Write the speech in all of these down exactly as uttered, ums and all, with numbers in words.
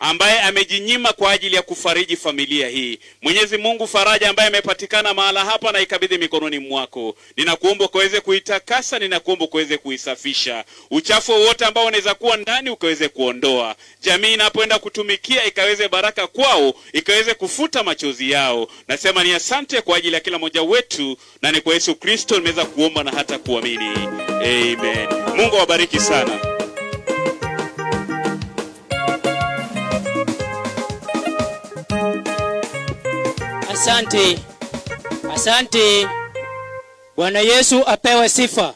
ambaye amejinyima kwa ajili ya kufariji familia hii. Mwenyezi Mungu, faraja ambaye amepatikana mahala hapa, na ikabidhi mikononi mwako. Ninakuomba ukaweze kuitakasa, ninakuomba ukaweze kuisafisha. Uchafu wowote ambao unaweza kuwa ndani, ukaweze kuondoa. Jamii inapoenda kutumikia, ikaweze baraka kwao, ikaweze kufuta machozi yao. Nasema ni asante kwa ajili ya kila mmoja wetu, na ni kwa Yesu Kristo nimeweza kuomba na hata kuamini. Amen. Mungu awabariki sana. Asante. Asante. Bwana Yesu apewe sifa.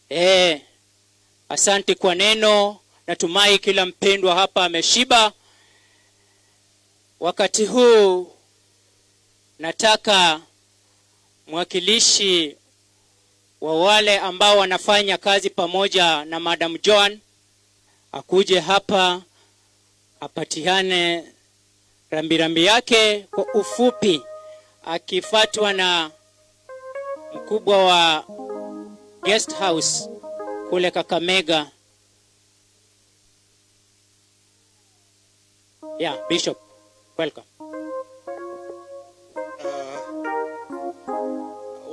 Eh, asante kwa neno. Natumai kila mpendwa hapa ameshiba. Wakati huu nataka mwakilishi wa wale ambao wanafanya kazi pamoja na Madam Joan akuje hapa apatiane rambirambi yake kwa ufupi, akifuatwa na mkubwa wa guest house kule Kakamega. Yeah, Bishop, welcome. Uh,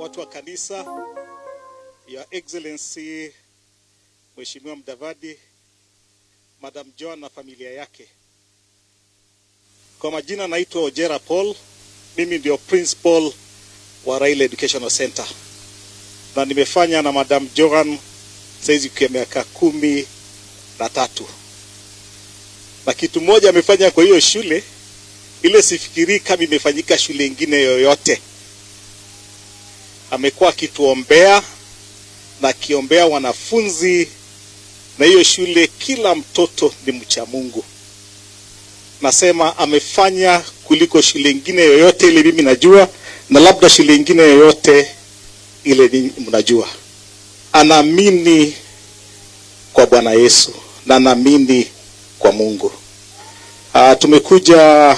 watu wa kanisa, Your Excellency Mheshimiwa Mudavadi, Madam Joan na familia yake. Kwa majina naitwa Ojera Paul, mimi ndio principal wa Raila Educational Center. Na nimefanya na Madam Joan saizi kwa miaka kumi na tatu. Na kitu moja amefanya kwa hiyo shule, ile sifikiri kama imefanyika shule ingine yoyote. Amekuwa akituombea na akiombea wanafunzi, na hiyo shule kila mtoto ni mcha Mungu. Nasema amefanya kuliko shule ingine yoyote ile mimi najua, na labda shule ingine yoyote ile ni mnajua. Anaamini kwa Bwana Yesu na anaamini kwa Mungu. Ah, tumekuja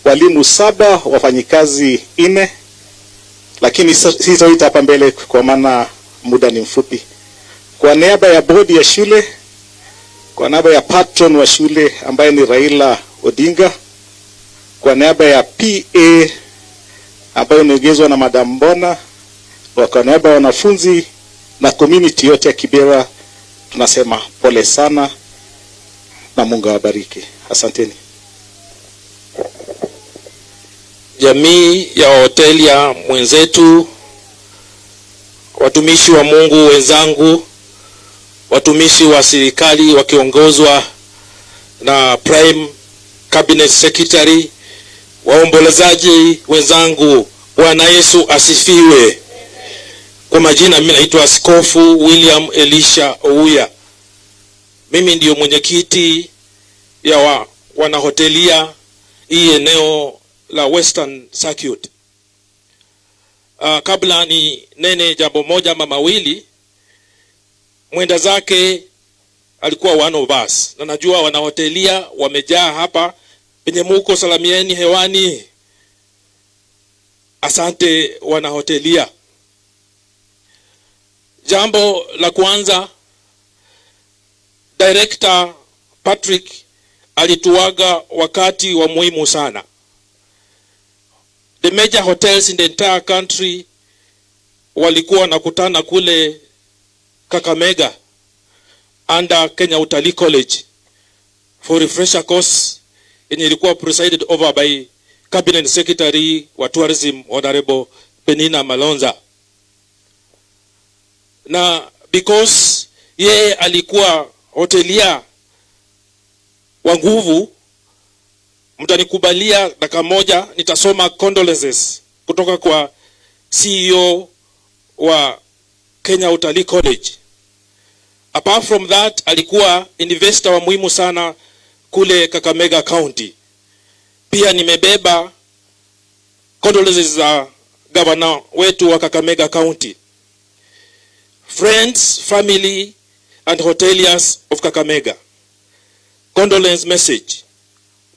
walimu saba, wafanyikazi nne, lakini sa- sitaita hapa mbele kwa maana muda ni mfupi. Kwa niaba ya bodi ya shule, kwa niaba ya patron wa shule ambaye ni Raila Odinga, kwa niaba ya P A ambayo inaongozwa na Madam Bona, na kwa niaba ya wanafunzi na community yote ya Kibera, tunasema pole sana na Mungu awabariki. Asanteni. Jamii ya Wahotelia mwenzetu, watumishi wa Mungu wenzangu, watumishi wa serikali wakiongozwa na Prime Cabinet Secretary, waombolezaji wenzangu, Bwana Yesu asifiwe. Kwa majina, mimi naitwa Askofu William Elisha Ouya. Mimi ndio mwenyekiti ya wa, Wanahotelia hii eneo la Western Circuit. Ah, kabla ninene jambo moja ama mawili, mwenda zake alikuwa one of us. Na najua Wanahotelia wamejaa hapa, penye muko salamieni hewani. Asante Wanahotelia. Jambo la kwanza, Director Patrick alituaga wakati wa muhimu sana. The major hotels in the entire country walikuwa wanakutana kule Kakamega under Kenya Utalii College for refresher course yenye ilikuwa presided over by Cabinet Secretary wa Tourism, Honorable Penina Malonza. Na because yeye alikuwa hotelia wa nguvu, mtanikubalia dakika moja, nitasoma condolences kutoka kwa C E O wa Kenya Utalii College. Apart from that, alikuwa investor wa muhimu sana kule Kakamega County. Pia nimebeba condolences za gavana wetu wa Kakamega County. Friends, family and hoteliers of Kakamega. Condolence message.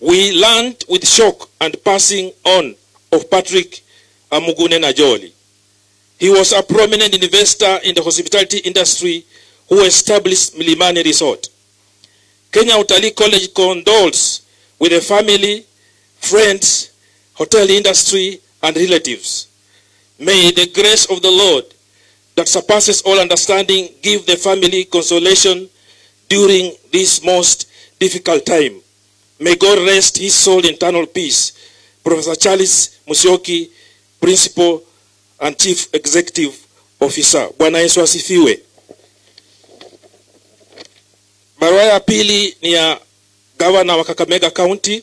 We learned with shock and passing on of Patrick Amugune Najoli. He was a prominent investor in the hospitality industry who established Milimani Resort. Kenya Utalii College condoles with the family, friends, hotel industry, and relatives. May the grace of the Lord that surpasses all understanding give the family consolation during this most difficult time. May God rest his soul in eternal peace. Professor Charles Musyoki, Principal and Chief Executive Officer. Bwana Yesu asifiwe. Barua ya pili ni ya Governor wa Kakamega County.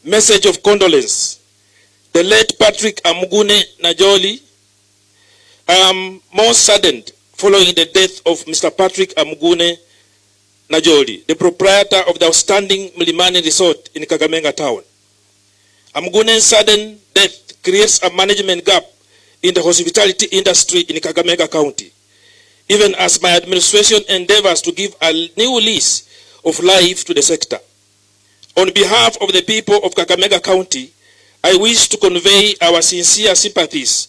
Message of condolence. The late Patrick Amugune Najoli. I am most saddened following the death of Mister Patrick Amugune Najoli, the proprietor of the outstanding Mlimani Resort in Kakamega Town. Amugune's sudden death creates a management gap in the hospitality industry in Kakamega County, even as my administration endeavors to give a new lease of life to the sector. On behalf of the people of Kakamega County, I wish to convey our sincere sympathies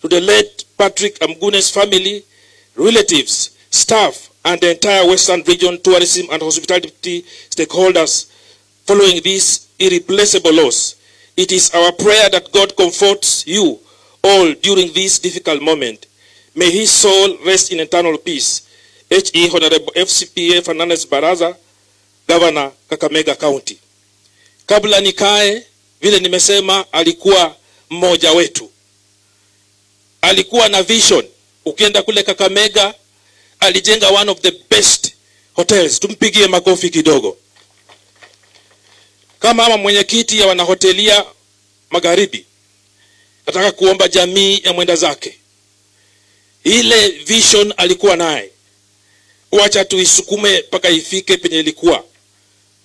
to the late Patrick Amugune's family, relatives, staff, and the entire Western Region tourism and hospitality stakeholders following this irreplaceable loss. It is our prayer that God comforts you all during this difficult moment. May his soul rest in eternal peace. H E Honorable F C P A Fernandez Baraza, Governor, Kakamega County. Kabla nikae, vile nimesema, alikuwa mmoja wetu. Alikuwa na vision. Ukienda kule Kakamega, alijenga one of the best hotels. Tumpigie makofi kidogo. Kama mama mwenyekiti ya wanahotelia Magharibi, nataka kuomba jamii ya mwenda zake. Ile vision alikuwa naye, wacha tuisukume mpaka ifike penye ilikuwa.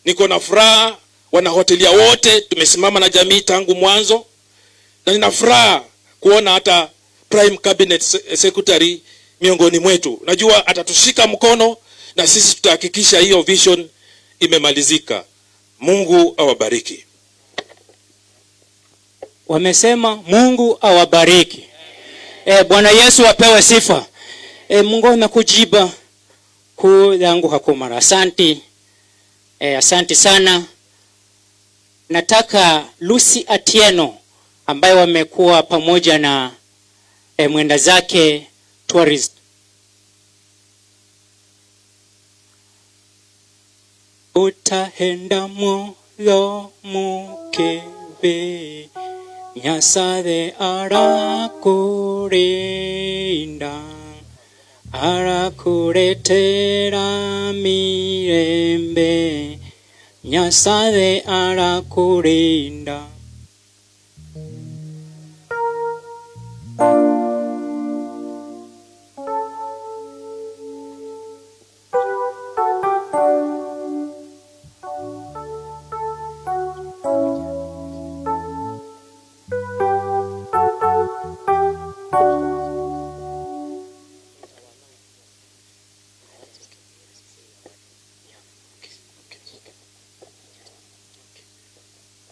Niko na furaha, wanahotelia wote tumesimama na jamii tangu mwanzo, na nina furaha kuona hata Prime Cabinet Se-, Secretary miongoni mwetu. Najua atatushika mkono na sisi tutahakikisha hiyo vision imemalizika. Mungu awabariki. Wamesema, "Mungu awabariki." Eh, Bwana Yesu apewe sifa. Eh, Mungu amekujiba kuu yangu hakumara. Asanti. Eh, asanti sana. Nataka Lucy Atieno, ambaye wamekuwa pamoja na, eh, mwenda zake tourist. Utahenda mwolo mukebe, Nyasaye arakurinda, arakuretera mirembe, Nyasaye arakurinda.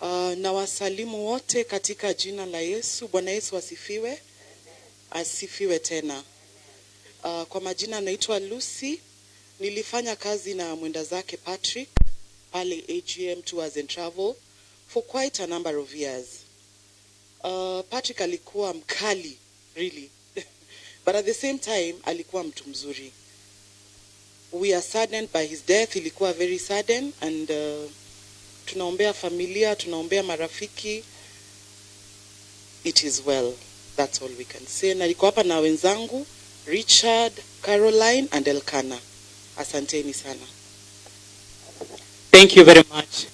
Ah, nawasalimu wote katika jina la Yesu. Bwana Yesu asifiwe. Asifiwe tena. Ah, kwa majina naitwa Lucy. Nilifanya kazi na mwenda zake Patrick pale A G M Tours and Travel for quite a number of years. Uh, Patrick alikuwa mkali, really. But at the same time, alikuwa mtu mzuri. We are saddened by his death. Ilikuwa very sudden, and, uh, tunaombea familia, tunaombea marafiki. It is well. That's all we can say. Na niko hapa na wenzangu, Richard, Caroline, and Elkana. Asanteni sana. Thank you very much.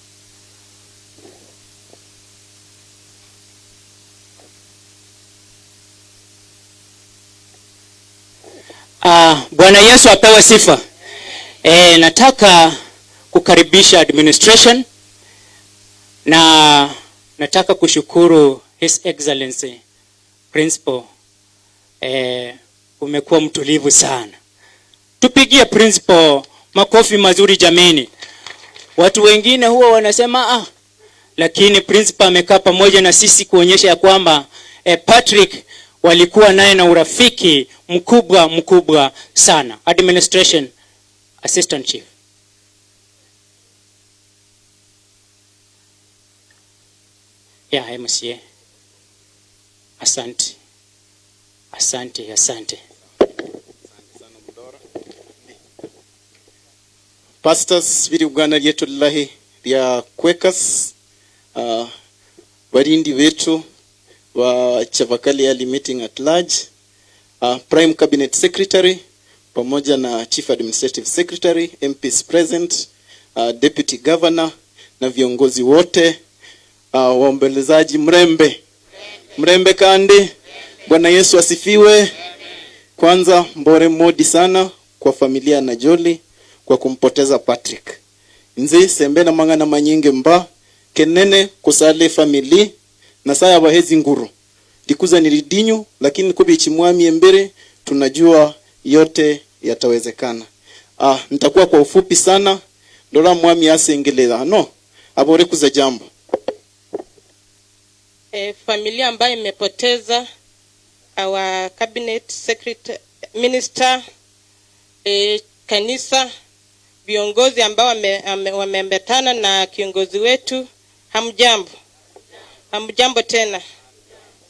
Ah, Bwana Yesu apewe sifa. Eh, nataka kukaribisha administration na nataka kushukuru His Excellency Principal, eh, umekuwa mtulivu sana. Tupigie principal makofi mazuri jameni. Watu wengine huwa wanasema, "Ah," lakini principal amekaa pamoja na sisi kuonyesha ya kwamba, eh, Patrick walikuwa naye na urafiki mkubwa, mkubwa sana. Administration, Assistant Chief. Ya, M C A. Asante. Asante, asante. Pastors, biri bwana lyetu lilahi lya Quakers, ah, balindi betu ba Chavakali Early Meeting at Large, ah, Prime Cabinet Secretary, pamoja na Chief Administrative Secretary, M Ps present, ah, Deputy Governor na viongozi wote, ah, waombolezaji, mrembe. Mrembe kandi. Bwana Yesu asifiwe. Kwanza, mbore modi sana kwa familia ya Najoli kwa kumpoteza Patrick. Nzi sembe na mang'ana manyingi mba, kenene kusale family, Nasaye abahezi nguru. Likuza ni lidinyu, lakini kubichi Mwami embere, tunajua yote yatawezekana. Ah, nitakuwa kwa ufupi sana, ndola Mwami asengelea. No, abore kuza jambo. Eh, familia ambayo imepoteza our cabinet secretary, minister, eh, kanisa, viongozi ambao wame-, wame-, wameambatana na kiongozi wetu, hamjambo? Hamjambo tena.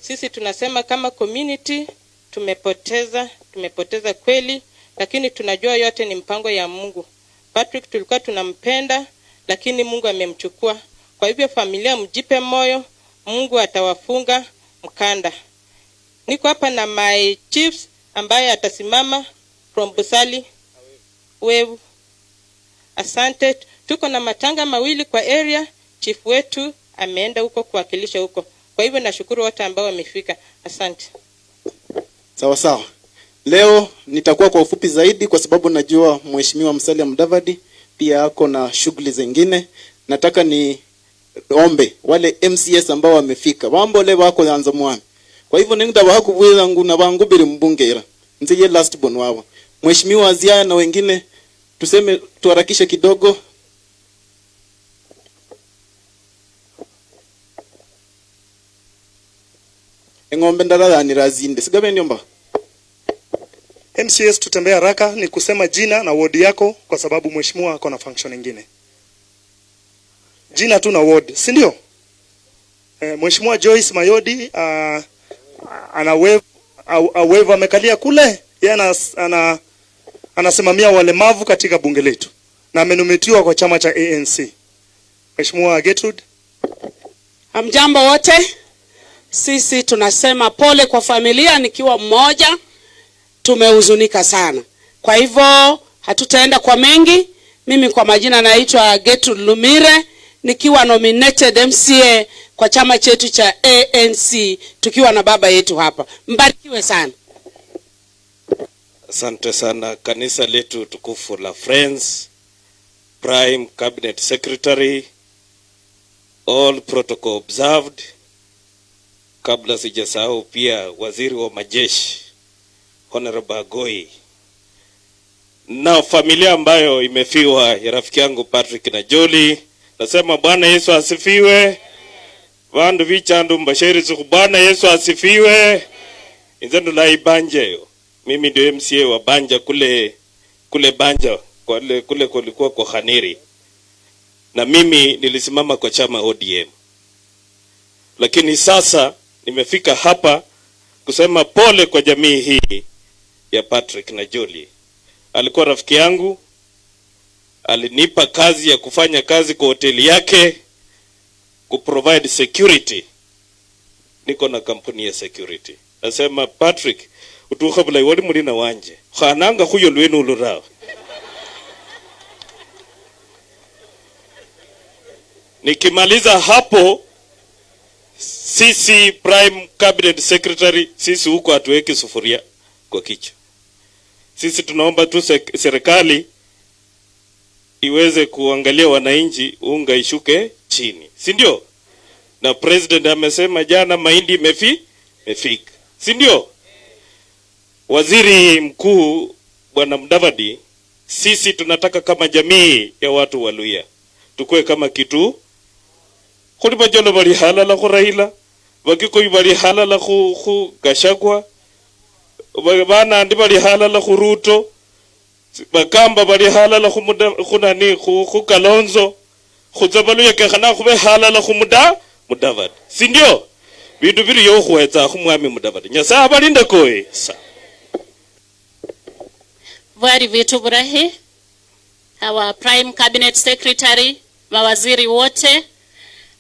Sisi tunasema kama community tumepoteza, tumepoteza kweli, lakini tunajua yote ni mpango ya Mungu. Patrick tulikuwa tunampenda, lakini Mungu amemchukua. Kwa hivyo familia, mjipe moyo, Mungu atawafunga mkanda. Niko hapa na my chiefs ambaye atasimama from Busali Wevu. Asante. Tuko na matanga mawili kwa area, chief wetu ameenda huko kuwakilisha huko. Kwa hivyo nashukuru wote ambao wamefika. Asante. Sawa sawa. Leo nitakuwa kwa ufupi zaidi kwa sababu najua Mheshimiwa Musalia Mudavadi pia ako na shughuli zingine. Nataka niombe wale M C As ambao wamefika. Bambole bako yanza Mwami. Kwa hivyo nenda bakubwira ngu nabangubire mbungera. Nzi ye last born wabo. Mheshimiwa Aziaya na wengine, tuseme tuharakishe kidogo. Eng'ombe ndara yanira zinde. Sigabe ndio mba? M C As, tutembee haraka, ni kusema jina na ward yako kwa sababu mheshimiwa ako na function nyingine. Jina tu na ward, si ndio? Eh, Mheshimiwa Joyce Mayodi, ah, ana wave, a, a wave amekalia kule, yeye ana, ana, anasimamia walemavu katika bunge letu na amenomitiwa kwa chama cha A N C. Mheshimiwa Gertrude. Hamjambo wote. Sisi tunasema pole kwa familia, nikiwa mmoja, tumehuzunika sana. Kwa hivyo, hatutaenda kwa mengi. Mimi kwa majina naitwa Gertrude Lumire, nikiwa nominated M C A kwa chama chetu cha A N C, tukiwa na baba yetu hapa. Mbarikiwe sana. Asante sana kanisa letu tukufu la Friends, Prime Cabinet Secretary, all protocol observed. Kabla sijasahau pia waziri wa majeshi, Honorable Agoi, na familia ambayo imefiwa ya rafiki yangu Patrick Najoli, nasema Bwana Yesu asifiwe. Vandu vichandu mbasheri suku, Bwana Yesu asifiwe. Inze ndula Ibanja eyo. Mimi ndio M C A wa Banja kule, kule Banja, kule, kule kulikuwa kwa Khaniri. Na mimi nilisimama kwa chama O D M. Lakini sasa nimefika hapa kusema pole kwa jamii hii ya Patrick Najoli. Alikuwa rafiki yangu, alinipa kazi ya kufanya kazi kwa hoteli yake, kuprovide security. Niko na kampuni ya security. Nasema, Patrick, utukha bulayi, wali mulina wanje. Khananga khuyo lwenu ulu tawe. Nikimaliza hapo, sisi Prime Cabinet Secretary, sisi huko hatuweki sufuria kwa kichwa. Sisi tunaomba tu sek-, serikali iweze kuangalia wananchi, unga ishuke chini, si ndio? Na president amesema jana mahindi imefi-, imefika, si ndio? Waziri Mkuu Bwana Mudavadi, sisi tunataka kama jamii ya watu wa Luhya tukue kama kitu. Khuli Bajolo bali halala khu Raila, Bakikuyu bali halala khu, khu Gachagua, ba-, Banandi bali halala khu Ruto, Bakamba bali halala khu Muda-, khu nani, khu, khu Kalonzo, khutse Baluhya kekhana khube halala khu Muda-, Mudavadi. Si ndio? Vindu viri yokhwetsa khu Mwami Mudavadi. Nyasaye avalinde koye. Sa. Vwali vitu vurahi. Our Prime Cabinet Secretary, mawaziri wote,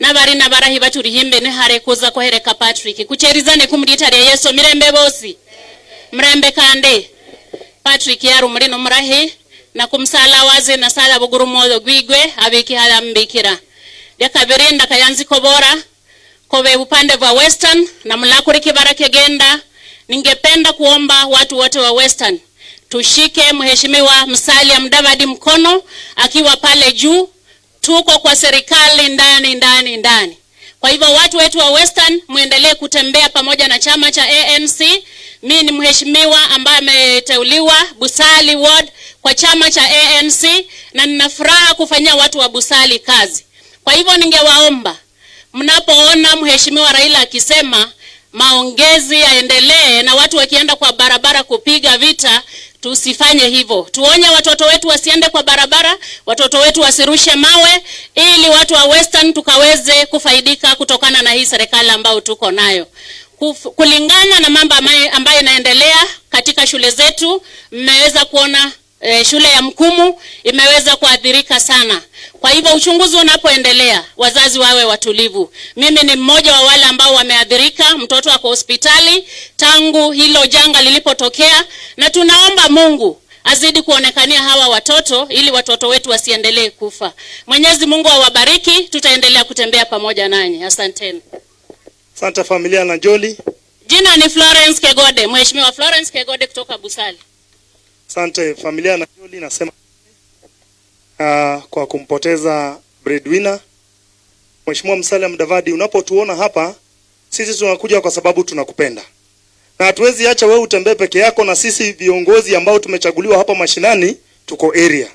navali navarahi vatuli himbe ni hale kuza kuhereka Patrick. Kucherizane ku mu lita lia Yesu, mirembe vosi. Mrembe kande. Patrick yaru mulino murahi, na kumusala wazi na sala vuguru mwoyo gwigwe, aviki hala mbikira. Lia kaviri, ndakayanzi kovora, kove upande vwa Western, na mulakuri kibara kegenda, ningependa kuomba watu wote wa Western, tushike Mheshimiwa Musalia Mudavadi mkono akiwa pale juu. Tuko kwa serikali ndani, ndani, ndani. Kwa hivyo watu wetu wa Western, muendelee kutembea pamoja na chama cha A N C. Mi ni mheshimiwa ambaye ameteuliwa Busali Ward kwa chama cha A N C, na nina furaha kufanyia watu wa Busali kazi. Kwa hivyo ningewaomba, mnapoona Mheshimiwa Raila akisema maongezi yaendelee na watu wakienda kwa barabara kupiga vita, tusifanye hivyo. Tuonye watoto wetu wasiende kwa barabara, watoto wetu wasirushe mawe, ili watu wa Western tukaweze kufaidika kutokana na hii serikali ambayo tuko nayo. Kuf-, kulingana na mambo ambayo, ambayo inaendelea katika shule zetu, mmeweza kuona eh, shule ya Mkumu imeweza kuathirika sana. Kwa hivyo uchunguzi unapoendelea, wazazi wawe watulivu. Mimi ni mmoja wa wale ambao wameathirika, mtoto ako hospitali tangu hilo janga lilipotokea, na tunaomba Mungu azidi kuonekania hawa watoto ili watoto wetu wasiendelee kufa. Mwenyezi Mungu awabariki, tutaendelea kutembea pamoja nanyi. Asanteni. Asante familia na Joli. Jina ni Florence Kegode, Mheshimiwa Florence Kegode kutoka Busali. Asante familia na Joli, nasema, ah, kwa kumpoteza breadwinner. Mheshimiwa Musalia Mudavadi, unapotuona hapa, sisi tunakuja kwa sababu tunakupenda. Na hatuwezi acha wewe utembee peke yako, na sisi viongozi ambao tumechaguliwa hapa mashinani tuko area.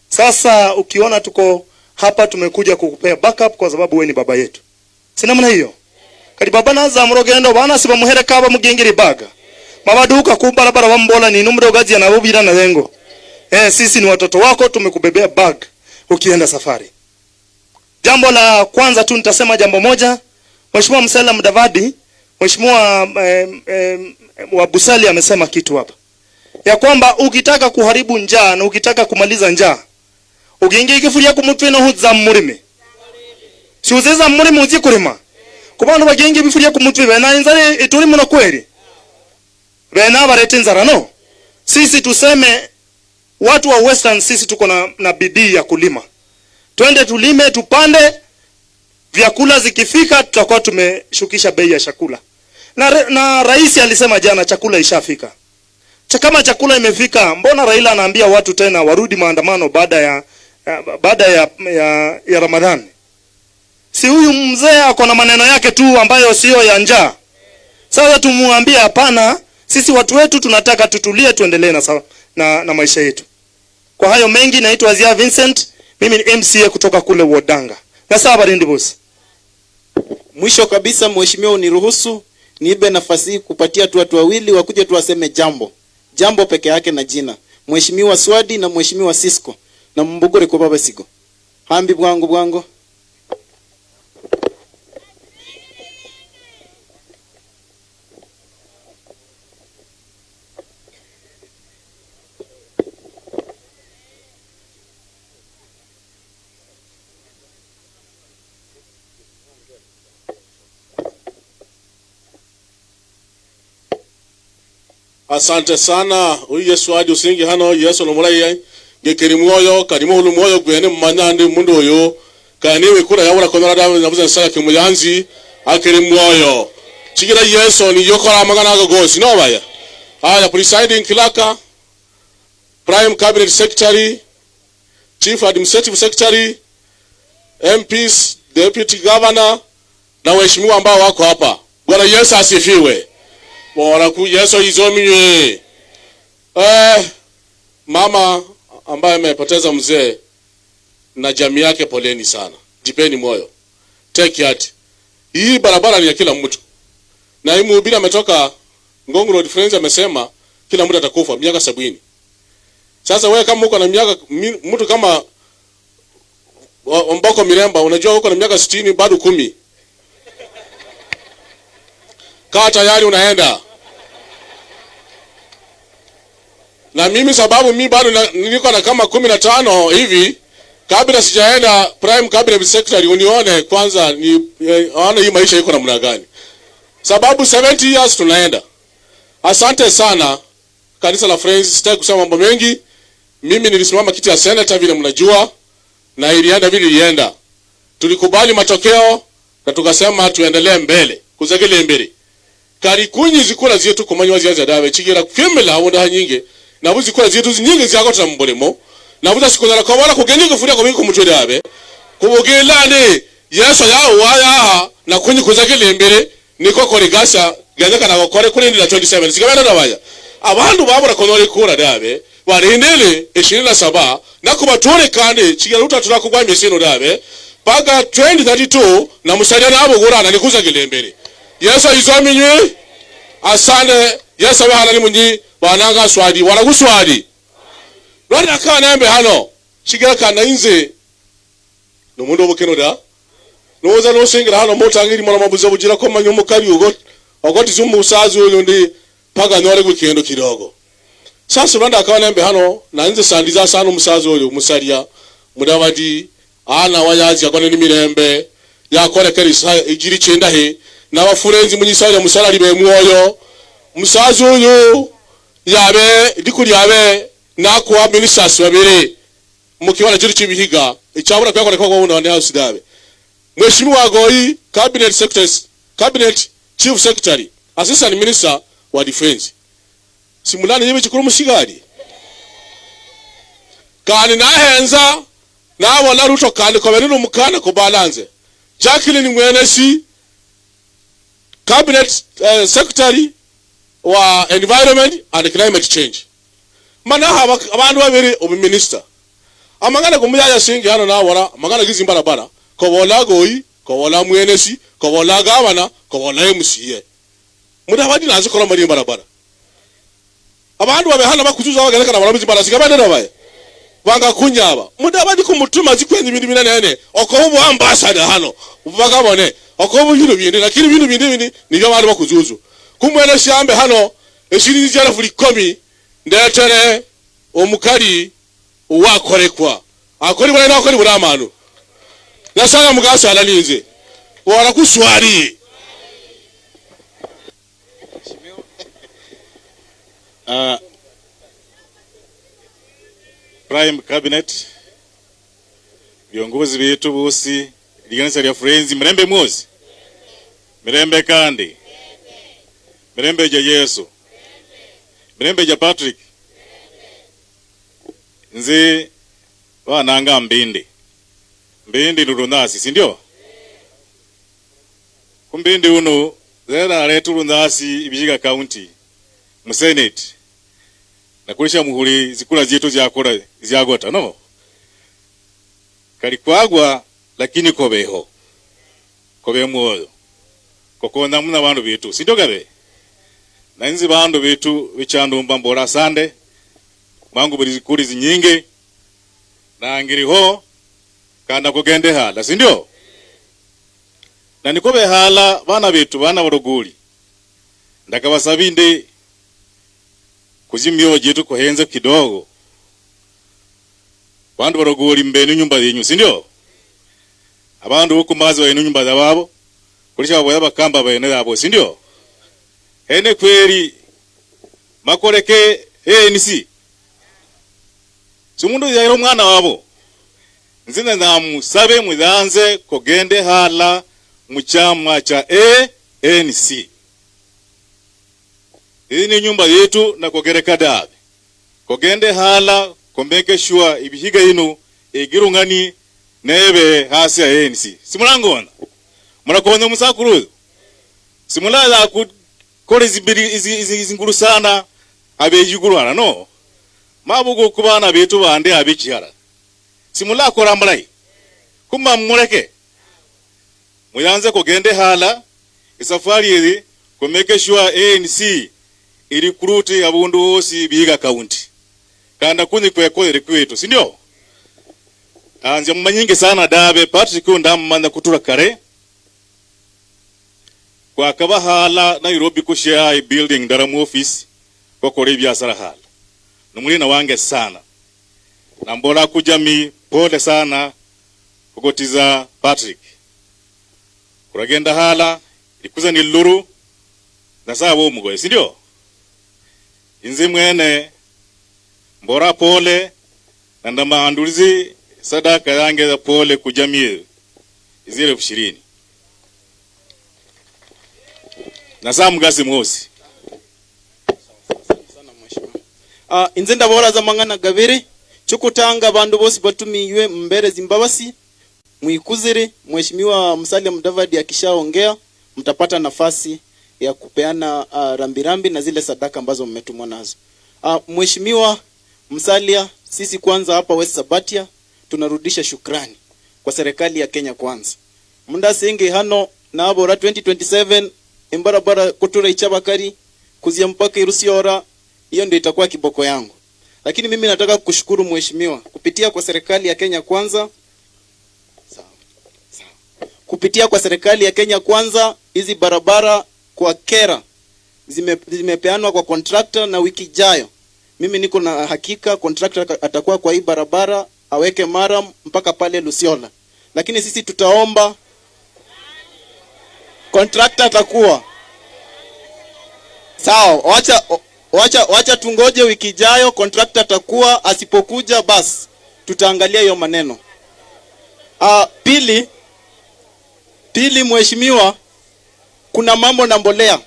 Sasa ukiona tuko hapa, tumekuja kukupea backup kwa sababu wewe ni baba yetu. Si namna hiyo? Kali baba naza murogendo, bana sibamuhereka bamugingiri bag. Mabaduka ku barabara bambola ni numro gazi ya nabubira na lengo. Eh, sisi ni watoto wako, tumekubebea bag ukienda safari. Jambo la kwanza tu nitasema jambo moja. Mheshimiwa Musalia Mudavadi, Mheshimiwa, em, em, wa Busali amesema kitu hapa. Ya kwamba ukitaka kuharibu njaa na ukitaka kumaliza njaa, ugingi igifuria ku mutwe no huza murimi. Si uziza murimi uzi kurima. Ku bandu bagingi bifuria ku mutwe bena inzara ituri muno kweli. Bena barete inzara, no? Sisi tuseme watu wa Western, sisi tuko na, na bidii ya kulima. Twende tulime, tupande, vyakula zikifika, tutakuwa tumeshukisha bei ya chakula. Na re-, na rais alisema jana chakula ishafika. Cha-, kama chakula imefika, mbona Raila anaambia watu tena warudi maandamano baada ya, ya, baada ya, ya, ya Ramadhani? Si huyu mzee ako na maneno yake tu ambayo siyo ya njaa. Sasa tumuambie hapana, sisi watu wetu tunataka tutulie, tuendelee na sa-, na, na maisha yetu. Kwa hayo mengi, naitwa Zia Vincent, mimi ni M C A kutoka kule Wodanga. Nyasaye abarindi bose. Mwisho kabisa, Mheshimiwa, uniruhusu niibe nafasi hii kupatia tu watu wawili wakuje tu waseme jambo. Jambo peke yake na jina. Mheshimiwa Swadi na Mheshimiwa Cisco. Na mumbugure kuba basigo. Hambi bwangu bwangu. Asante sana. Uyu Yesu adi usingi hano, Yesu no mulayi. Ngekeri mwoyo, kari muhulu mwoyo gwene mumanya ndi mundu uyu. Kari niwikura yabura konyora dawe, nabuze nsala kimuyanzi, akeri mwoyo. Chigira Yesu ni yokora amang'ana ago gosi, no baya. Aya, presiding clerk, prime cabinet secretary, chief administrative secretary, M Ps, deputy governor, na waheshimiwa ambao wako hapa. Bwana Yesu asifiwe. Bwana ku Yesu izominywe. Eh, mama ambaye amepoteza mzee na jamii yake, poleni sana. Jipeni moyo. Take heart. Hii barabara ni ya kila mtu. Na hii mhubiri ametoka Ngong Road Friends amesema kila mtu atakufa miaka sabini. Sasa wewe kama uko na miaka, mi-, mtu kama wa-, Omboko Miremba, unajua uko na miaka sitini, bado kumi. Kaa tayari, unaenda. Na mimi, sababu mimi bado na, niko na kama kumi na tano hivi, kabla sijaenda prime cabinet secretary, unione kwanza, ni, eh, aone hii maisha iko namna gani. Sababu seventy years tunaenda. Asante sana, kanisa la Friends, sitaki kusema mambo mengi. Mimi nilisimama kiti ya senator vile mnajua, na ilienda vile ilienda. Tulikubali matokeo na tukasema tuendelee mbele, kuzagele mbele. Kari kunyi zikura zietu kumanyiwa ziazia dabe, chigira kwemela awunda hanyinge, nabu zikura zietu zinyinge ziagotera mu bulimo, nabu zasikunyara kobora kugenya kufuria kubika omutwe dabe, kubugilane, Yesu yawe wayaha, na kunyi kuzagele mbele, niko kore gasa, genyekana gokore kurindira twenty-seven. Sigabana na baya. Abandu babura konyora ekura dabe, barindire ishirini na saba, na kubature kandi, chigira utatura kugwa misino dabe, paka twenty thirty-two, na Musalia nabugurana nikuzagire mbere. Yesu aizominywe, asande, Yesu abe halali munyi, bananga swali, wala guswali. Lwani akanembe hano, chigira kana inze, nomundu obukeno da. Noza nosingira hano motangiri mwana mabuza bugira ko manyo mukari ugot. Ogoti sumu usazi uyu ndi paka nyore ku kindu kidogo. Sasa lwanda akanembe hano, na inze sandiza sana omusaza uyu, Musalia Mudavadi, ana wayazi akone ni mirembe, yakore kerisa igiri chindahe, na bafurenzi munyisa ya Musalia libe mwoyo. Musaza uyu, yabe, dikuri yabe, na kuwa ministers babiri. Mu kibala kiri kibihiga, ekyabura kwekorekwa kwa uno ne house dabe. Mheshimiwa Agoi, cabinet secretary, cabinet chief secretary, assistant minister wa defense. Simulani yibe chikuru musigari. Kandi nahenza, nabona Ruto kandi kobere no mukana kubalanze. Jacqueline Mwenesi, cabinet, eh, secretary wa environment and climate change. Mana haba abandu babiri obu minister. Amang'ana kumuyaya singi hano nawara, amang'ana gizi mbarabara, kobola Agoi, kobola Mwenesi, kobola gavana, kobola M C A. Mudavadi nanzi kora mari mbarabara. Abandu babe hano bakuzuza bagerekana barabuzi barasiga bende nabaye. Banga kunyaba. Mudavadi kumutuma zikwenyi bindu binene. Okobu ambassador hano. Bagabone. Okobu bindu bindi. Lakini bindu bindi bindi nibyo bandu bakuzuzu. Kumwene siambe hano. Eshiringi zia elfu likomi. Ndetere omukali owakorekwa. Akori bulayi nakori bulamanu. Nyasaye mugasa alalinze. Wala kuswali. Ah, Prime Cabinet, viongozi vetu vosi, likanisa lya Friends, mirembe mwosi. Mirembe kandi. Mirembe ja Yesu. Mirembe ja Patrick. Nzi vananga Mbindi. Mbindi ni Lunasi, si ndio? Ku Mbindi unu, zera aletu Lunasi Vihiga County, mu Senate. Na kulisha muhuri zikura zietu ziakura, ziagota, no? Kali kwagwa, lakini kobeho. Kobe mwoyo. Kokonya muna bandu betu. Si ndio kabe? Na inzi bandu betu bichandumba mbora asande. Mangu buri zikuri zinyingi. Na ngiriho, kana kugende hala. Si ndio? Na nikobe hala, bana betu, bana barogori. Ndakabasabi ndi kuzimio jetu kohenze kidogo. Bandu barogori mbenu nyumba yenyu, si ndio? Abandu boku mazi baine nyumba za babo, kulisha baboya bakamba baine yabo, si ndio? Hene kweri, makoreke A N C. Si mundu yaira omwana wabo. Nzina namusabe muyanze kogende hala mu chama cha A N C. Iyi ni nyumba yetu na kogereka dabe. Kogende hala, ko make sure Vihiga inu egirungani nebe hasi ya A N C. Simulangona. Murakonya musakuru uyu. Simulaza kukora izi mbiri, izi, izi, izi nguru sana, abe yuguru hala, no? Mabugo ku bana betu bande abe kihara. Simulakora mulayi. Kuma mureke. Muyanze kogende hala, esafari eri, ko make sure A N C eri recruit abundu hosi Vihiga County. Kanda kunyi kwekorere kwetu, si ndio? Ah, nze mumanyinge sana dabe, Patrick uyu ndamumanya kutura kare. Kwakava hala Nairobi kushia i building ndara mu office, kwakora ebiasara hala. Ni mulina wange sana. Na mbola ku jamii, pole sana kugotiza Patrick. Kuragenda hala, likuza ni lulu, Nyasaye abe omugoye, si ndio? Inzi mwene, mbora pole, na ndama andulizi sadaka yange ya pole ku jamii, izi elfu ishirini. Nyasaye amugase mwosi. Ah, inze ndabora za mang'ana gabiri. Chukutanga, bandu bosi batumiwe mbere zimbabasi. Mwikuziri, Mheshimiwa Musalia Mudavadi akishaongea, mtapata nafasi ya kupeana, ah, rambirambi na zile sadaka ambazo mmetumwa nazo. Ah, Mheshimiwa Musalia, sisi kwanza hapa West Sabatia tunarudisha shukrani kwa serikali ya Kenya Kwanza. Munda singi hano nabora twenty twenty-seven, embarabara kutura Ichabakari kuzia mpaka Irusiora, hiyo ndio itakuwa kiboko yangu. Lakini mimi nataka kukushukuru mheshimiwa, kupitia kwa serikali ya Kenya Kwanza, sawa, sawa. Kupitia kwa serikali ya Kenya Kwanza, hizi barabara kwa kera zime-, zimepeanwa kwa contractor, na wiki ijayo mimi niko na hakika contractor ka-, atakuwa kwa hii barabara, aweke maram mpaka pale Lusiola. Lakini sisi tutaomba, contractor atakuwa. Sawa, wacha, wacha, wacha tungoje wiki ijayo, contractor atakuwa, asipokuja basi tutaangalia hiyo maneno. Ah, pili, pili mheshimiwa, kuna mambo na mbolea.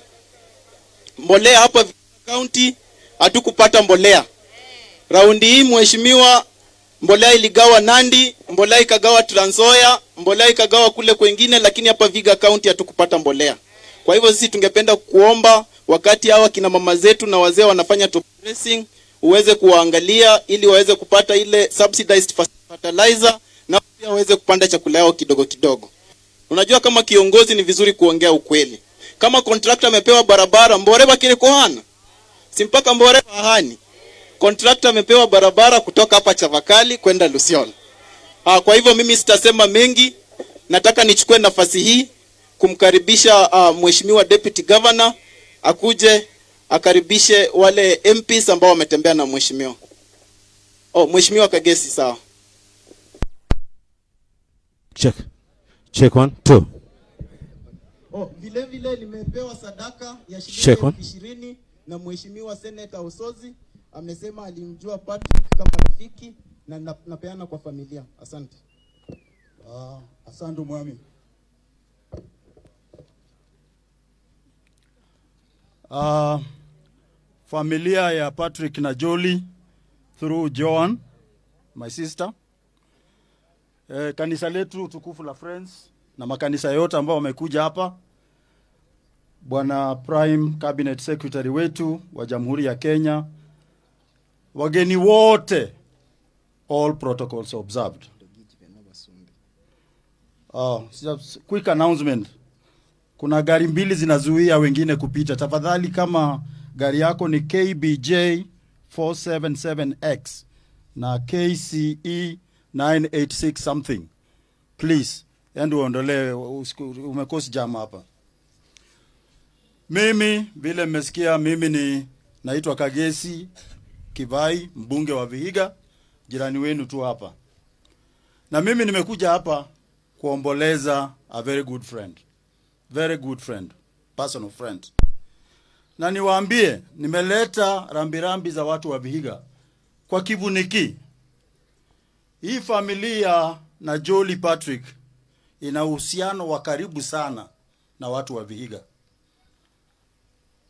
Mbolea hapa County hatukupata mbolea. Raundi hii mheshimiwa, mbolea iligawa Nandi, mbolea ikagawa Trans Nzoia, mbolea ikagawa kule kwengine, lakini hapa Vihiga County hatukupata mbolea. Kwa hivyo sisi tungependa kuomba, wakati hawa kina mama zetu na wazee wanafanya top dressing, uweze kuwaangalia ili waweze kupata ile subsidized fertilizer, na pia waweze kupanda chakula yao kidogo kidogo. Unajua, kama kiongozi ni vizuri kuongea ukweli. Kama contractor amepewa barabara, mbore bakire kohana. Si mpaka mbore bahani. Contractor amepewa barabara kutoka hapa Chavakali kwenda Lusiola. Ah, kwa hivyo mimi sitasema mengi, nataka nichukue nafasi hii kumkaribisha, ah, Mheshimiwa Deputy Governor, akuje akaribishe wale M Ps ambao wametembea na mheshimiwa. Oh, Mheshimiwa Kagesi, sawa. Check. Check, one, two. Oh, vile vile nimepewa sadaka ya shilingi Check, one. elfu ishirini na mheshimiwa Senator Osozi, amesema alimjua Patrick kama rafiki na, na, napeana kwa familia. Asante. Ah, asante mwami. Ah, familia ya Patrick na Jolly through Joan, my sister. Eh, kanisa letu tukufu la Friends na makanisa yote ambao wamekuja hapa, Bwana Prime Cabinet Secretary wetu wa Jamhuri ya Kenya, wageni wote, all protocols observed. Ah, sija-, quick announcement. Kuna gari mbili zinazuia wengine kupita. Tafadhali, kama gari yako ni K B J four seven seven X na K C E nine eight six something, please, enda uondolee, usiku-, umekosa jam hapa. Mimi, vile mmesikia, mimi ni, naitwa Kagesi Kivai, mbunge wa Vihiga, jirani wenu tu hapa. Na mimi nimekuja hapa kuomboleza a very good friend. Very good friend, personal friend. Na niwaambie, nimeleta rambirambi za watu wa Vihiga kwa kivuniki. Hii familia na Jolly Patrick ina uhusiano wa karibu sana na watu wa Vihiga.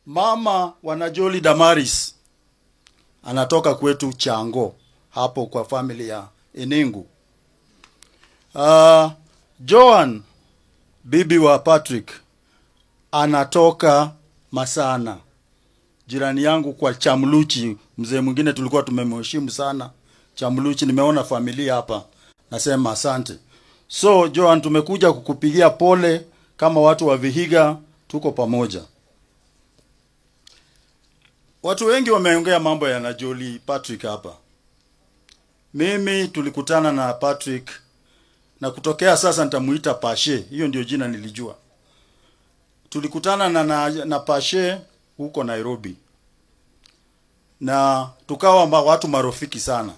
Mama wa Najoli Damaris anatoka kwetu Chango, hapo kwa family ya Iningu. Ah, Joan, bibi wa Patrick, anatoka Masana. Jirani yangu kwa Chamluchi, mzee mwingine tulikuwa tumemheshimu sana. Chamluchi, nimeona familia hapa. Nasema asante. So, Joan, tumekuja kukupigia pole kama watu wa Vihiga, tuko pamoja. Watu wengi wameongea mambo ya Najoli Patrick hapa. Mimi tulikutana na Patrick, na kutokea sasa nitamuita Pashe. Hiyo ndio jina nilijua. Tulikutana na, na, na Pashe huko Nairobi. Na tukawa ma-, watu marafiki sana.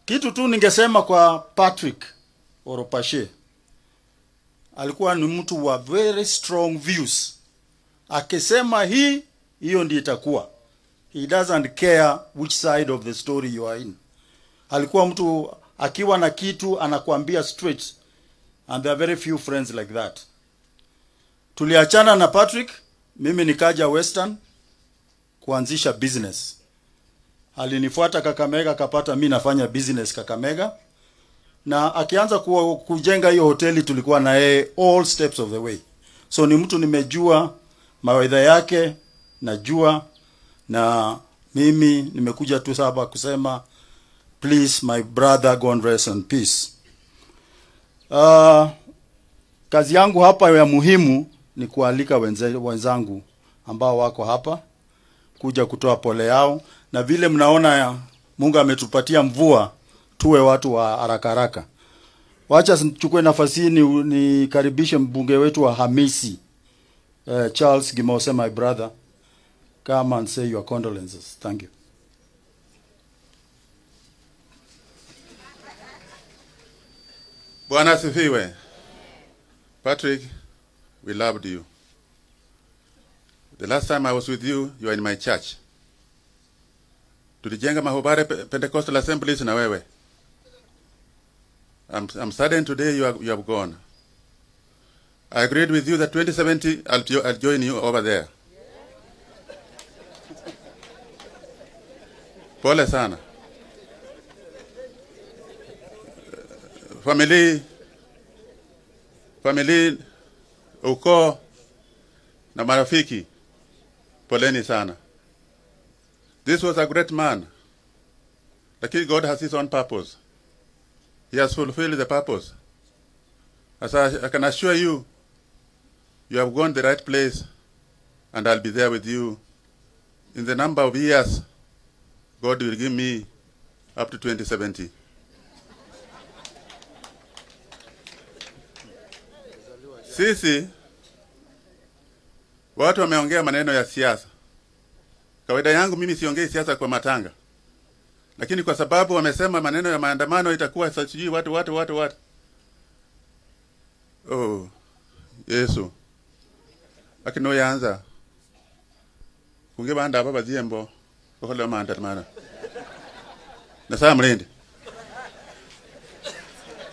Kitu tu ningesema kwa Patrick Oropashe, alikuwa ni mtu wa very strong views. Akisema hii, hiyo ndio itakuwa. He doesn't care which side of the story you are in. Alikuwa mtu akiwa na kitu anakuambia straight. And there are very few friends like that. Tuliachana na Patrick, mimi nikaja Western kuanzisha business. Alinifuata Kakamega, akapata mi nafanya business Kakamega. Na akianza ku-, kujenga hiyo hoteli, tulikuwa na yeye all steps of the way. So ni mtu nimejua mawaidha yake, najua, na mimi nimekuja tu hapa kusema, please, my brother, go and rest in peace. Ah, kazi yangu hapa ya muhimu ni kualika wenze-, wenzangu ambao wako hapa kuja kutoa pole yao, na vile mnaona ya, Mungu ametupatia mvua, tuwe watu wa haraka haraka. Wacha nichukue nafasi hii ni, nikaribishe mbunge wetu wa Hamisi, eh, Charles Gimose, my brother. Come and say your condolences. Thank you. Bwana asifiwe. Patrick, we loved you. The last time I was with you, you were in my church. Tulijenga Mahobare Pe-, Pentecostal Assemblies na wewe. I'm, I'm saddened today you are, you have gone. I agreed with you that twenty seventy, I'll jo-, I'll join you over there. Pole sana. Family, family, ukoo na marafiki, poleni sana. This was a great man. Lakini God has his own purpose. He has fulfilled the purpose. As I, I can assure you, you have gone the right place, and I'll be there with you. In the number of years God will give me up to twenty seventy. Sisi, watu wameongea maneno ya siasa. Kawaida yangu mimi siongei siasa kwa matanga. Lakini kwa sababu wamesema maneno ya maandamano itakuwa sa-, sijui watu, watu, watu, watu. Oh, Yesu. Lakini noyanza. Kunge banda aba baziembo. Kohola maandamano. Na saa mlindi.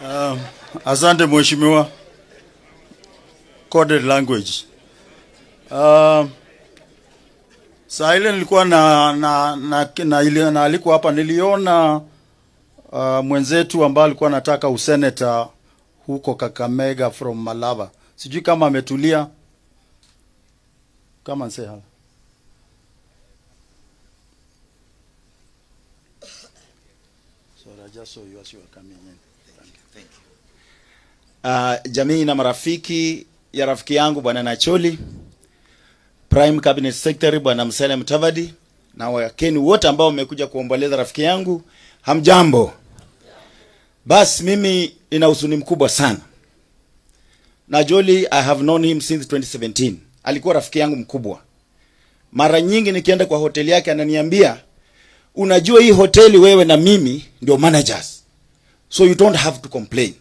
Um, asante mheshimiwa. Coded language. Um, Saa ile nilikuwa na, na, na, na, ili-, naalikwa hapa, niliona, uh, mwenzetu ambaye alikuwa anataka useneta huko Kakamega from Malava. Sijui kama ametulia. Come and say hello. Sorry, I just saw you as you were coming in. Thank you. Thank you. Ah, jamii na marafiki ya rafiki yangu Bwana Nacholi, Prime Cabinet Secretary Bwana Musalia Mudavadi, na wageni wote ambao wamekuja kuomboleza rafiki yangu, hamjambo? Basi mimi nina huzuni mkubwa sana. Nacholi, I have known him since twenty seventeen. Alikuwa rafiki yangu mkubwa. Mara nyingi nikienda kwa hoteli yake ananiambia, "Unajua hii hoteli wewe na mimi ndio managers. So you don't have to complain."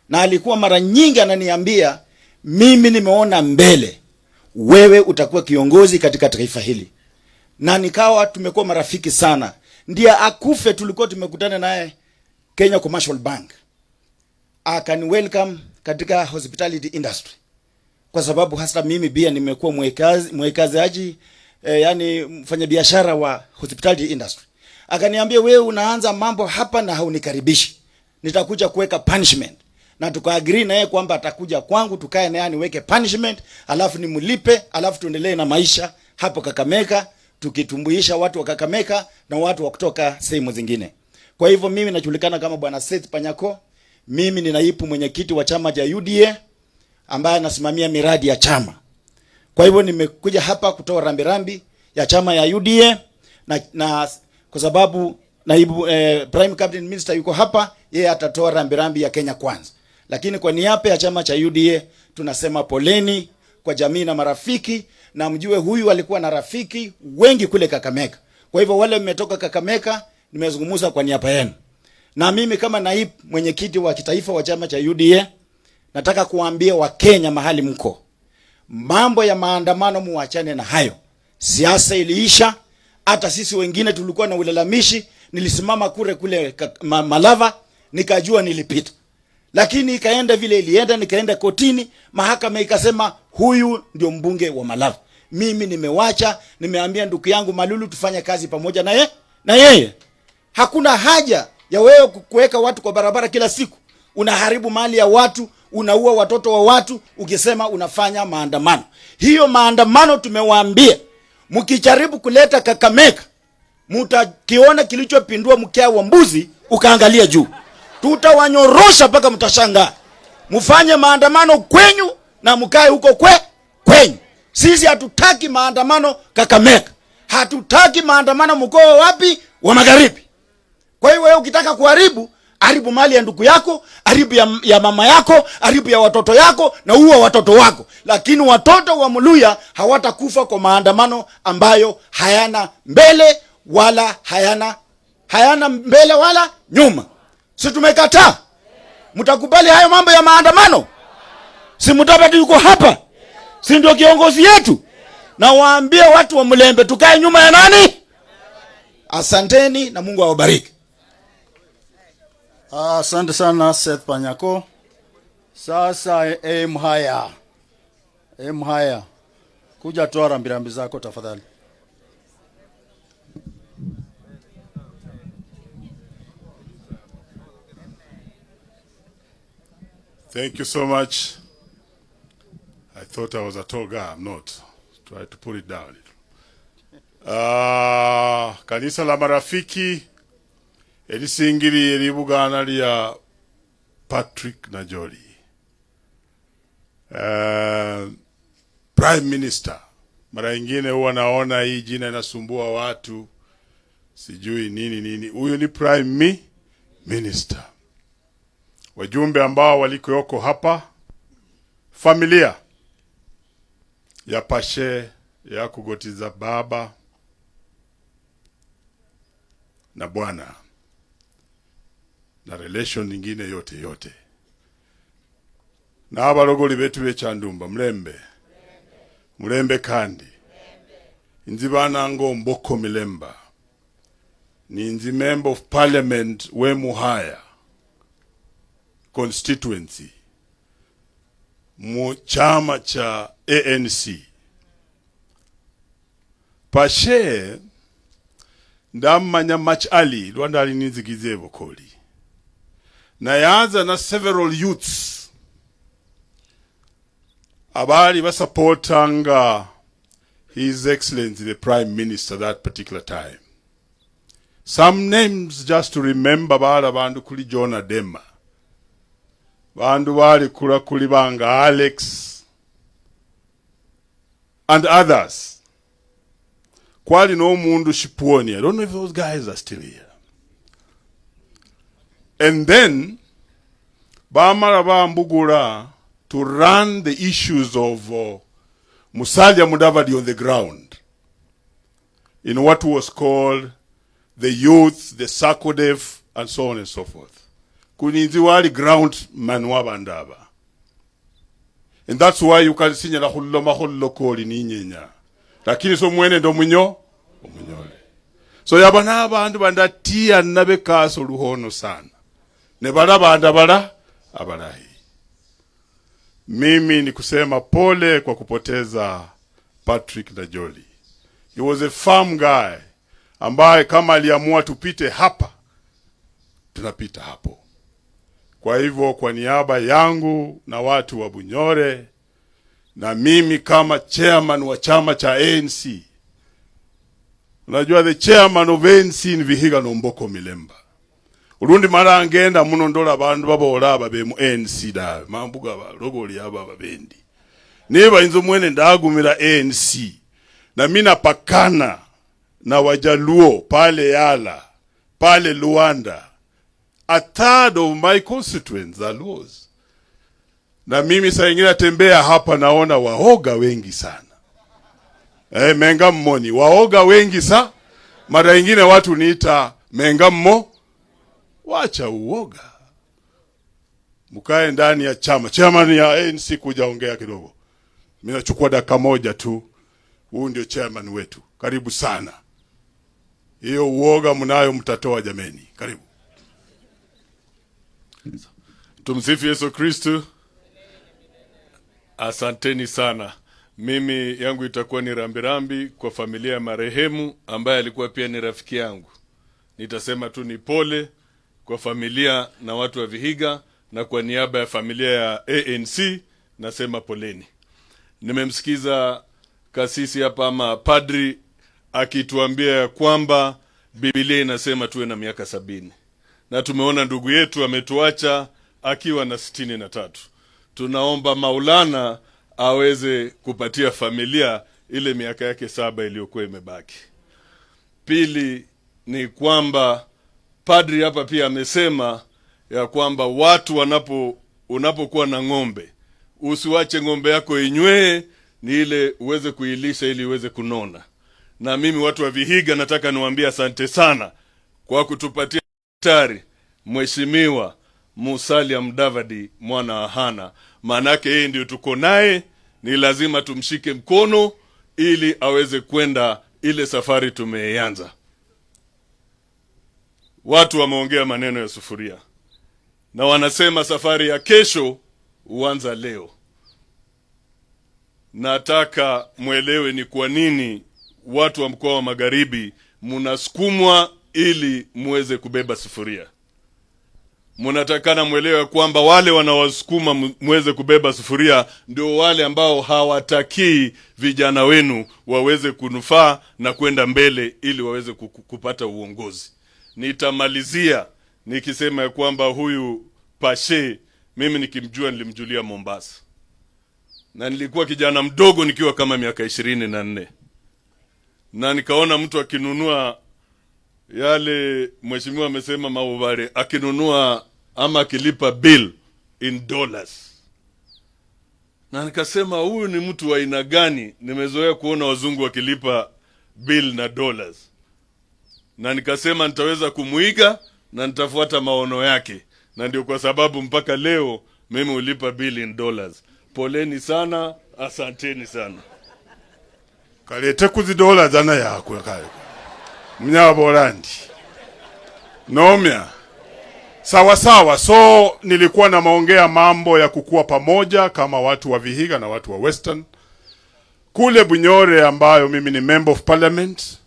Na alikuwa mara nyingi ananiambia, "Mimi nimeona mbele, wewe utakuwa kiongozi katika taifa hili." Na nikawa tumekuwa marafiki sana. Ndiye akufe tulikuwa tumekutana naye Kenya Commercial Bank. Akani welcome katika hospitality industry. Kwa sababu hasa mimi pia nimekuwa mwekazi-, mwekezaji, eh, yani mfanyabiashara wa hospitality industry. Akaniambia, "Wewe unaanza mambo hapa na haunikaribishi. Nitakuja kuweka punishment." Na tuka agree na yeye kwamba atakuja kwangu, tukae naye aniweke punishment, alafu nimlipe, alafu tuendelee na maisha hapo Kakamega, tukitumbuisha watu wa Kakamega na watu wa kutoka sehemu zingine. Kwa hivyo mimi najulikana kama Bwana Seth Panyako. Mimi ni naibu mwenyekiti wa chama cha U D A ambaye anasimamia miradi ya chama. Kwa hivyo nimekuja hapa kutoa rambirambi ya chama ya U D A na, na kwa sababu naibu, eh, Prime Cabinet Minister yuko hapa, yeye atatoa rambirambi ya Kenya Kwanza. Lakini kwa niaba ya chama cha U D A tunasema poleni kwa jamii na marafiki, na mjue huyu alikuwa na rafiki wengi kule Kakamega. Kwa hivyo wale mmetoka Kakamega, nimezungumza kwa niaba yenu. Na mimi kama naibu mwenyekiti wa kitaifa wa chama cha U D A, nataka kuwaambia Wakenya mahali mko, mambo ya maandamano muachane na hayo. Siasa iliisha. Hata sisi wengine tulikuwa na ulalamishi, nilisimama kule kule ka-, ma-, Malava, nikajua nilipita. Lakini ikaenda vile ilienda, nikaenda kotini, mahakama ikasema huyu ndio mbunge wa Malava. Mimi nimewacha, nimeambia ndugu yangu Malulu tufanye kazi pamoja na ye-, na yeye. Hakuna haja ya wewe ku-, kuweka watu kwa barabara kila siku. Unaharibu mali ya watu, unaua watoto wa watu, ukisema unafanya maandamano. Hiyo maandamano tumewaambia, mkijaribu kuleta Kakamega, mtakiona kilichopindua mkia wa mbuzi, ukaangalia juu. Tutawanyorosha mpaka mtashangaa. Mfanye maandamano kwenyu na mkae huko kwe-, kwenyu. Sisi hatutaki maandamano Kakamega. Hatutaki maandamano mkoa wapi? Wa Magharibi. Kwa hiyo wewe ukitaka kuharibu, haribu mali ya ndugu yako, haribu ya, ya mama yako, haribu ya watoto yako, na uwa watoto wako. Lakini watoto wa Mluya hawatakufa kwa maandamano ambayo hayana mbele wala hayana, hayana mbele wala nyuma. Si tumekataa? Mtakubali hayo mambo ya maandamano? Si Mudavadi yuko hapa? Si ndio kiongozi yetu? Na waambie watu wa Mlembe, tukae nyuma ya nani? Asanteni na Mungu awabariki. Ah, asante sana Seth Panyako. Sasa, eh, eh, Mhaya. Eh, Mhaya. Kuja toa rambirambi zako tafadhali. Thank you so much. I thought I was a tall guy. I'm not. Try to put it down. Ah, kanisa la marafiki, erisingiri eribugana lia Patrick Najoli. Eh, Prime Minister. Mara ingine huwa naona hii jina inasumbua watu, sijui nini nini. Huyu ni Prime Mi-, Minister. Wajumbe ambao walikoko hapa, familia ya Pashe, ya Kugotiza baba na bwana, na relation ingine yote yote. Na abalogoli betu be Kyandumba, mulembe. Mulembe kandi. Inzi bananga Omboko Milemba. Ninzi Member of Parliament we Muhaya constituency mu chama cha A N C. Pashe, ndamanya much early, lwa ndali ninzigize ebukoli. Nayanza na several youths abali basupportanga His Excellency the Prime Minister that particular time. Some names just to remember, bala bandu kuli John Adema. Bandu bali kula kuli banga Alex and others. Kwali no mundu Shipwoni. I don't know if those guys are still here. And then, bamala bambugula to run the issues of, uh, Musalia Mudavadi on the ground in what was called the youth, the SACODEF, and so on and so forth. Kuninzi wali ground man wa bandu aba. And that's why you can see nyala khuloma khulokoli ninyenya. Lakini so mwene ndo munyo, omunyole. So yaba na bandu bandatiana bekaso luhono sana. Ne bala bandu abala, abalahi. Mimi ni kusema pole kwa kupoteza Patrick Najoli. He was a firm guy ambaye kama aliamua tupite hapa, tunapita hapo. Kwa hivyo, kwa niaba yangu na watu wa Bunyore, na mimi kama chairman wa chama cha A N C, unajua the chairman of A N C ni Vihiga na Omboko Milemba. Olundi mala ngenda muno ndola bandu babola aba be mu A N C dawe. Mambuga balogoli aba babendi. Niba inzo mwene ndagumira A N C, na mina pakana na Wajaluo pale Yala, pale Luanda, a third of my constituents are Luos. Na mimi saa ingine natembea hapa, naona waoga wengi sana. Eh, menga mmoni, waoga wengi sa. Mara ingine watu niita menga mmo. Wacha uoga. Mkae ndani ya chama. Chairman ya A N C, kuja ongea kidogo. Mimi nachukua dakika moja tu. Huu ndio chairman wetu. Karibu sana. Hiyo uoga mnayo mtatoa, jameni. Karibu. Tumsifu Yesu Kristu. Asanteni sana. Mimi yangu itakuwa ni rambirambi kwa familia ya marehemu ambaye alikuwa pia ni rafiki yangu. Nitasema tu ni pole kwa familia na watu wa Vihiga, na kwa niaba ya familia ya A N C nasema poleni. Nimemsikiza kasisi hapa ama padri akituambia ya kwamba Biblia inasema tuwe na miaka sabini. Na tumeona ndugu yetu ametuacha akiwa na sitini na tatu. Tunaomba Maulana aweze kupatia familia ile miaka yake saba iliyokuwa imebaki. Pili ni kwamba padri hapa pia amesema ya kwamba watu wanapo-, unapokuwa na ng'ombe, usiwache ng'ombe yako inywee, ni ile uweze kuilisha ili iweze kunona. Na mimi watu wa Vihiga nataka niwaambie asante sana kwa kutupatia Daktari Mheshimiwa Musalia Mudavadi, mwana wa Hana. Maanake yeye ndio tuko naye, ni lazima tumshike mkono ili aweze kwenda ile safari tumeianza. Watu wameongea maneno ya sufuria, na wanasema safari ya kesho huanza leo. Nataka mwelewe ni kwa nini watu wa mkoa wa Magharibi mnasukumwa ili muweze kubeba sufuria. Mnatakana mwelewe kwamba wale wanawasukuma mu-, muweze kubeba sufuria ndio wale ambao hawatakii vijana wenu waweze kunufaa na kwenda mbele ili waweze ku-, ku-, kupata uongozi. Nitamalizia nikisema ya kwamba huyu Pashe, mimi nikimjua, nilimjulia Mombasa. Na nilikuwa kijana mdogo nikiwa kama miaka ishirini na nne. Na nikaona mtu akinunua yale mheshimiwa amesema maubale, akinunua ama akilipa bill in dollars. Na nikasema, "Huyu ni mtu wa aina gani? Nimezoea kuona wazungu wakilipa bill na dollars." Na nikasema nitaweza kumuiga na nitafuata maono yake. Na ndio kwa sababu mpaka leo mimi hulipa bill in dollars. Poleni sana, asanteni sana. Kalete kuzi dollars ana yakwe kale. Mnyabola ndi. Nomya. Sawa sawa. So nilikuwa na maongea mambo ya kukua pamoja kama watu wa Vihiga na watu wa Western. Kule Bunyore ambayo mimi ni member of parliament,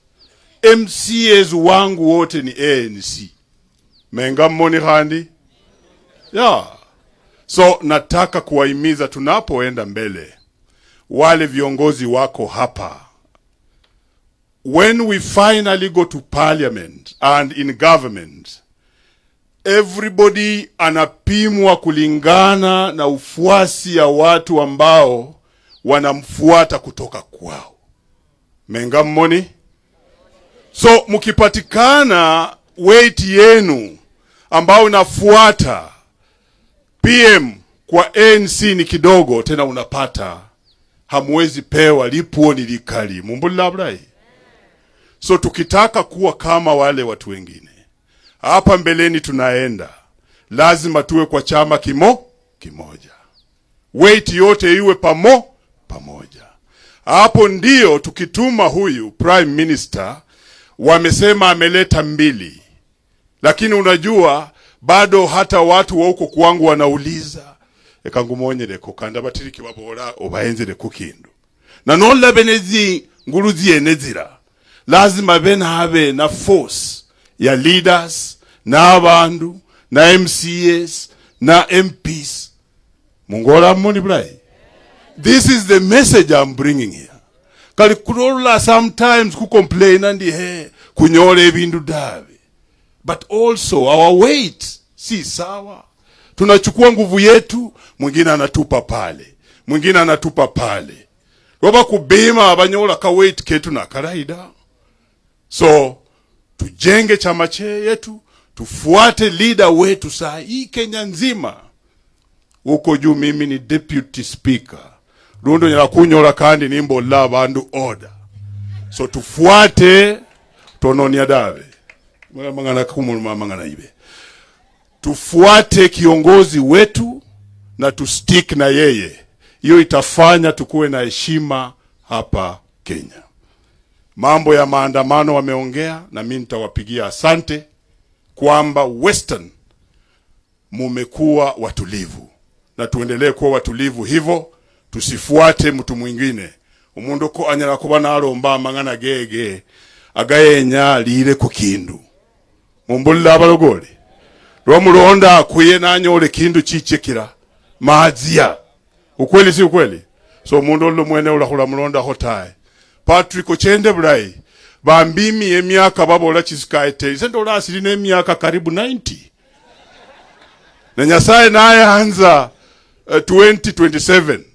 M C As wangu wote ni A N C. Menga mmoni khandi? Yeah. So nataka kuwahimiza tunapoenda mbele, wale viongozi wako hapa, when we finally go to parliament and in government, everybody anapimwa kulingana na ufuasi ya watu ambao wanamfuata kutoka kwao. Menga mmoni? So, mkipatikana weight yenu ambao inafuata P M kwa A N C ni kidogo, tena unapata, hamwezi pewa lipwo ni likali. Mumbulila bulahi? So, tukitaka kuwa kama wale watu wengine, hapa mbeleni tunaenda, lazima tuwe kwa chama kimo-, kimoja. Weight yote iwe pamo-, pamoja. Hapo ndio tukituma huyu Prime Minister, wamesema ameleta mbili. Lakini unajua, bado hata watu wa huko kwangu wanauliza, "Eka ngumonyereko, kandi abatiriki babola obaenzereko kindu." Na nolabe ne zingulu ziene zira, lazima be nabe na force ya leaders, na abandu, na M C As, na M Ps. Mungola moni bulahi? This is the message I'm bringing here. Kali kulola sometimes kucomplain ndi, "He, kunyola ebindu dabe." But also our weight si sawa. Tunachukua nguvu yetu, mwingine anatupa pale, mwingine anatupa pale. Lwaba kubima abanyola ka weight ketu na kalaida. So, tujenge chama che-, yetu, tufuate leader wetu saa hii Kenya nzima. Huko juu mimi ni deputy speaker. Rundi onyala kunyola kandi nimbolla abandu order. So tufuate, tononia dave. Mwana mang'ana kumuluma mang'ana ibe. Tufuate kiongozi wetu na tustick na yeye. Hiyo itafanya tukuwe na heshima hapa Kenya. Mambo ya maandamano wameongea, na mimi nitawapigia asante kwamba Western mumekuwa watulivu, na tuendelee kuwa watulivu hivyo, tusifuate mtu mwingine. Omundu ko anyala kuba nalomba amang'ana gege, agayenya lire ku kindu. Mumbulila abalogoli. Lwa mulonda kuye nanyole kindu chichekira, mazia. Ukweli si ukweli? So, omundu ulo mwene ulakhula mulondaho tae. Patrick, ochende bulayi. Bambimi emiaka babola chisikaete. Ise ndola asili nemiaka karibu ninety. Na Nyasaye naye anza, eh, twenty twenty-seven.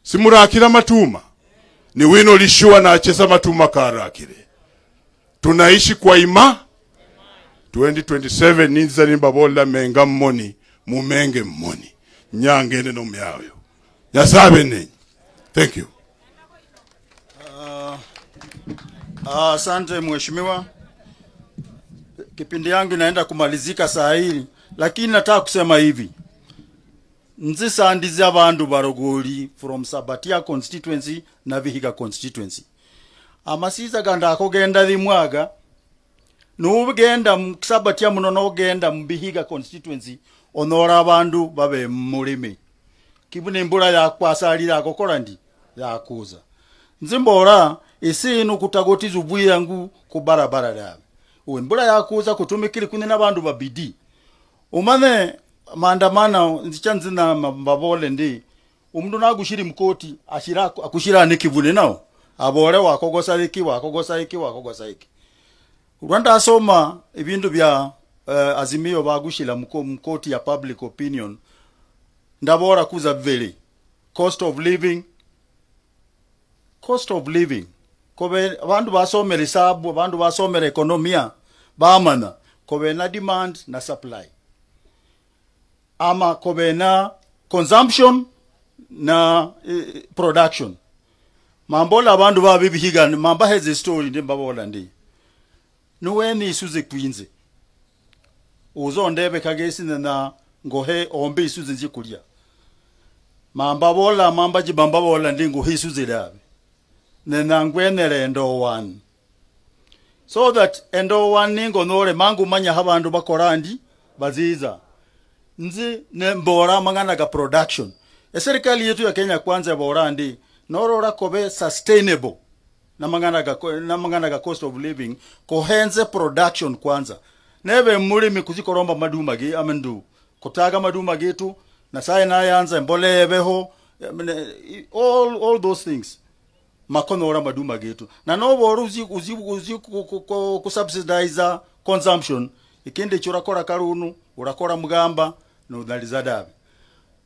Simurakira matuma. Ni wino lishuwa nachesa matuma karakire. Tunaishi kwa ima. Twenty twenty-seven ninza nimbabola menga mmoni, mumenge mmoni. Nyangene no myayo. Nyasabe nenyi. Thank you. Ah, ah, asante mheshimiwa. Kipindi yangu inaenda kumalizika saa hili, lakini nataka kusema hivi. Nzi sandize abandu barogoli from Sabatia constituency na Vihiga constituency. Amasiza gandakogenda thimwaga, nugenda mu Sabatia muno, nogenda mu Vihiga constituency, onyora abandu babe mumulimi. Kivune embula yakwasalire agokora ndi? Yakuza. Nzi mbora, isi inu kutagotiza ubwiyangu ku barabara dave. Uwe embula yakuza kutumikiri kune na bandu ba bidii. Umanye maandamano, nzicha nzina ma-, mbabole ndi, omundu nagushiri mukoti, ashira, akushira ni kivune nao. Abole wakogosa iki, wakogosa iki, wakogosa iki. Lwa ndasoma ebindu bia, eh, Azimio bagushira mu ko-, mu koti ya public opinion, ndabora kuza bibere. Cost of living, cost of living. Kobe, abandu basomere esabu, abandu basomere ekonomia, bamanya, kobe na demand na supply. Ama kobe na consumption na, eh, production. Mambola abandu babi Vihiga, mambaheze story ndi mbabola ndi. Nuwe ni isuze kwinze. Uzo ndebe kagesi nena ngohe ombe isuze nzikulia. Mamba bola, mamba jiba mbabola ndi nguhe isuze dabe. Nena ngwenere endo one. So that endo one ningo nore mangu manya habandu bakora ndi baziza. Nzi ne mbora mang'ana ga production. Eserikali yetu ya Kenya Kwanza ebora ndi, norora kobe sustainable. Na mang'ana ga ko-, na mang'ana ga cost of living, kohenze production kwanza. Nebe mulimi kuzikoromba maduma ge, amendu. Kutaga maduma getu, Nyasaye nayanza, embole ebeho, eh, mene, i-, all, all those things. Makonyora maduma getu. Na nobo uzi, uzi, uzi ku, ku, ku, ku subsidize consumption, ikindi churakora karunu, urakora mugamba, no naliza dabe.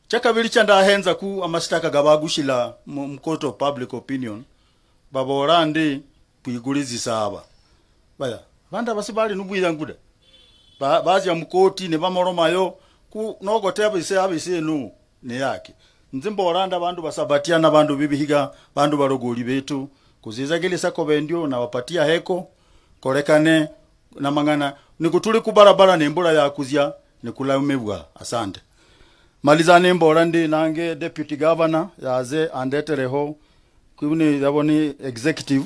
Chakabiri chandahenza ku amasitaka gabagushila mu, mu court of public opinion, babora ndi kwigurizi saba. Baya, banda basi bali nubwira nguda. Ba-, bazia mukoti ne bamoromayo, ku nogoteba ise abise nu ne yake. Nzi mboranda bandu basabatia na bandu bibihiga, bandu barogori betu, kuziza gilisa kobendio na wapatia heko, korekane na mang'ana, nikutuli ku barabara ne mbura ya kuzia, nikulaumibwa. Asante. Maliza nimbora ndi nange deputy governor yaze andetereho, kwibuni yaboni executive,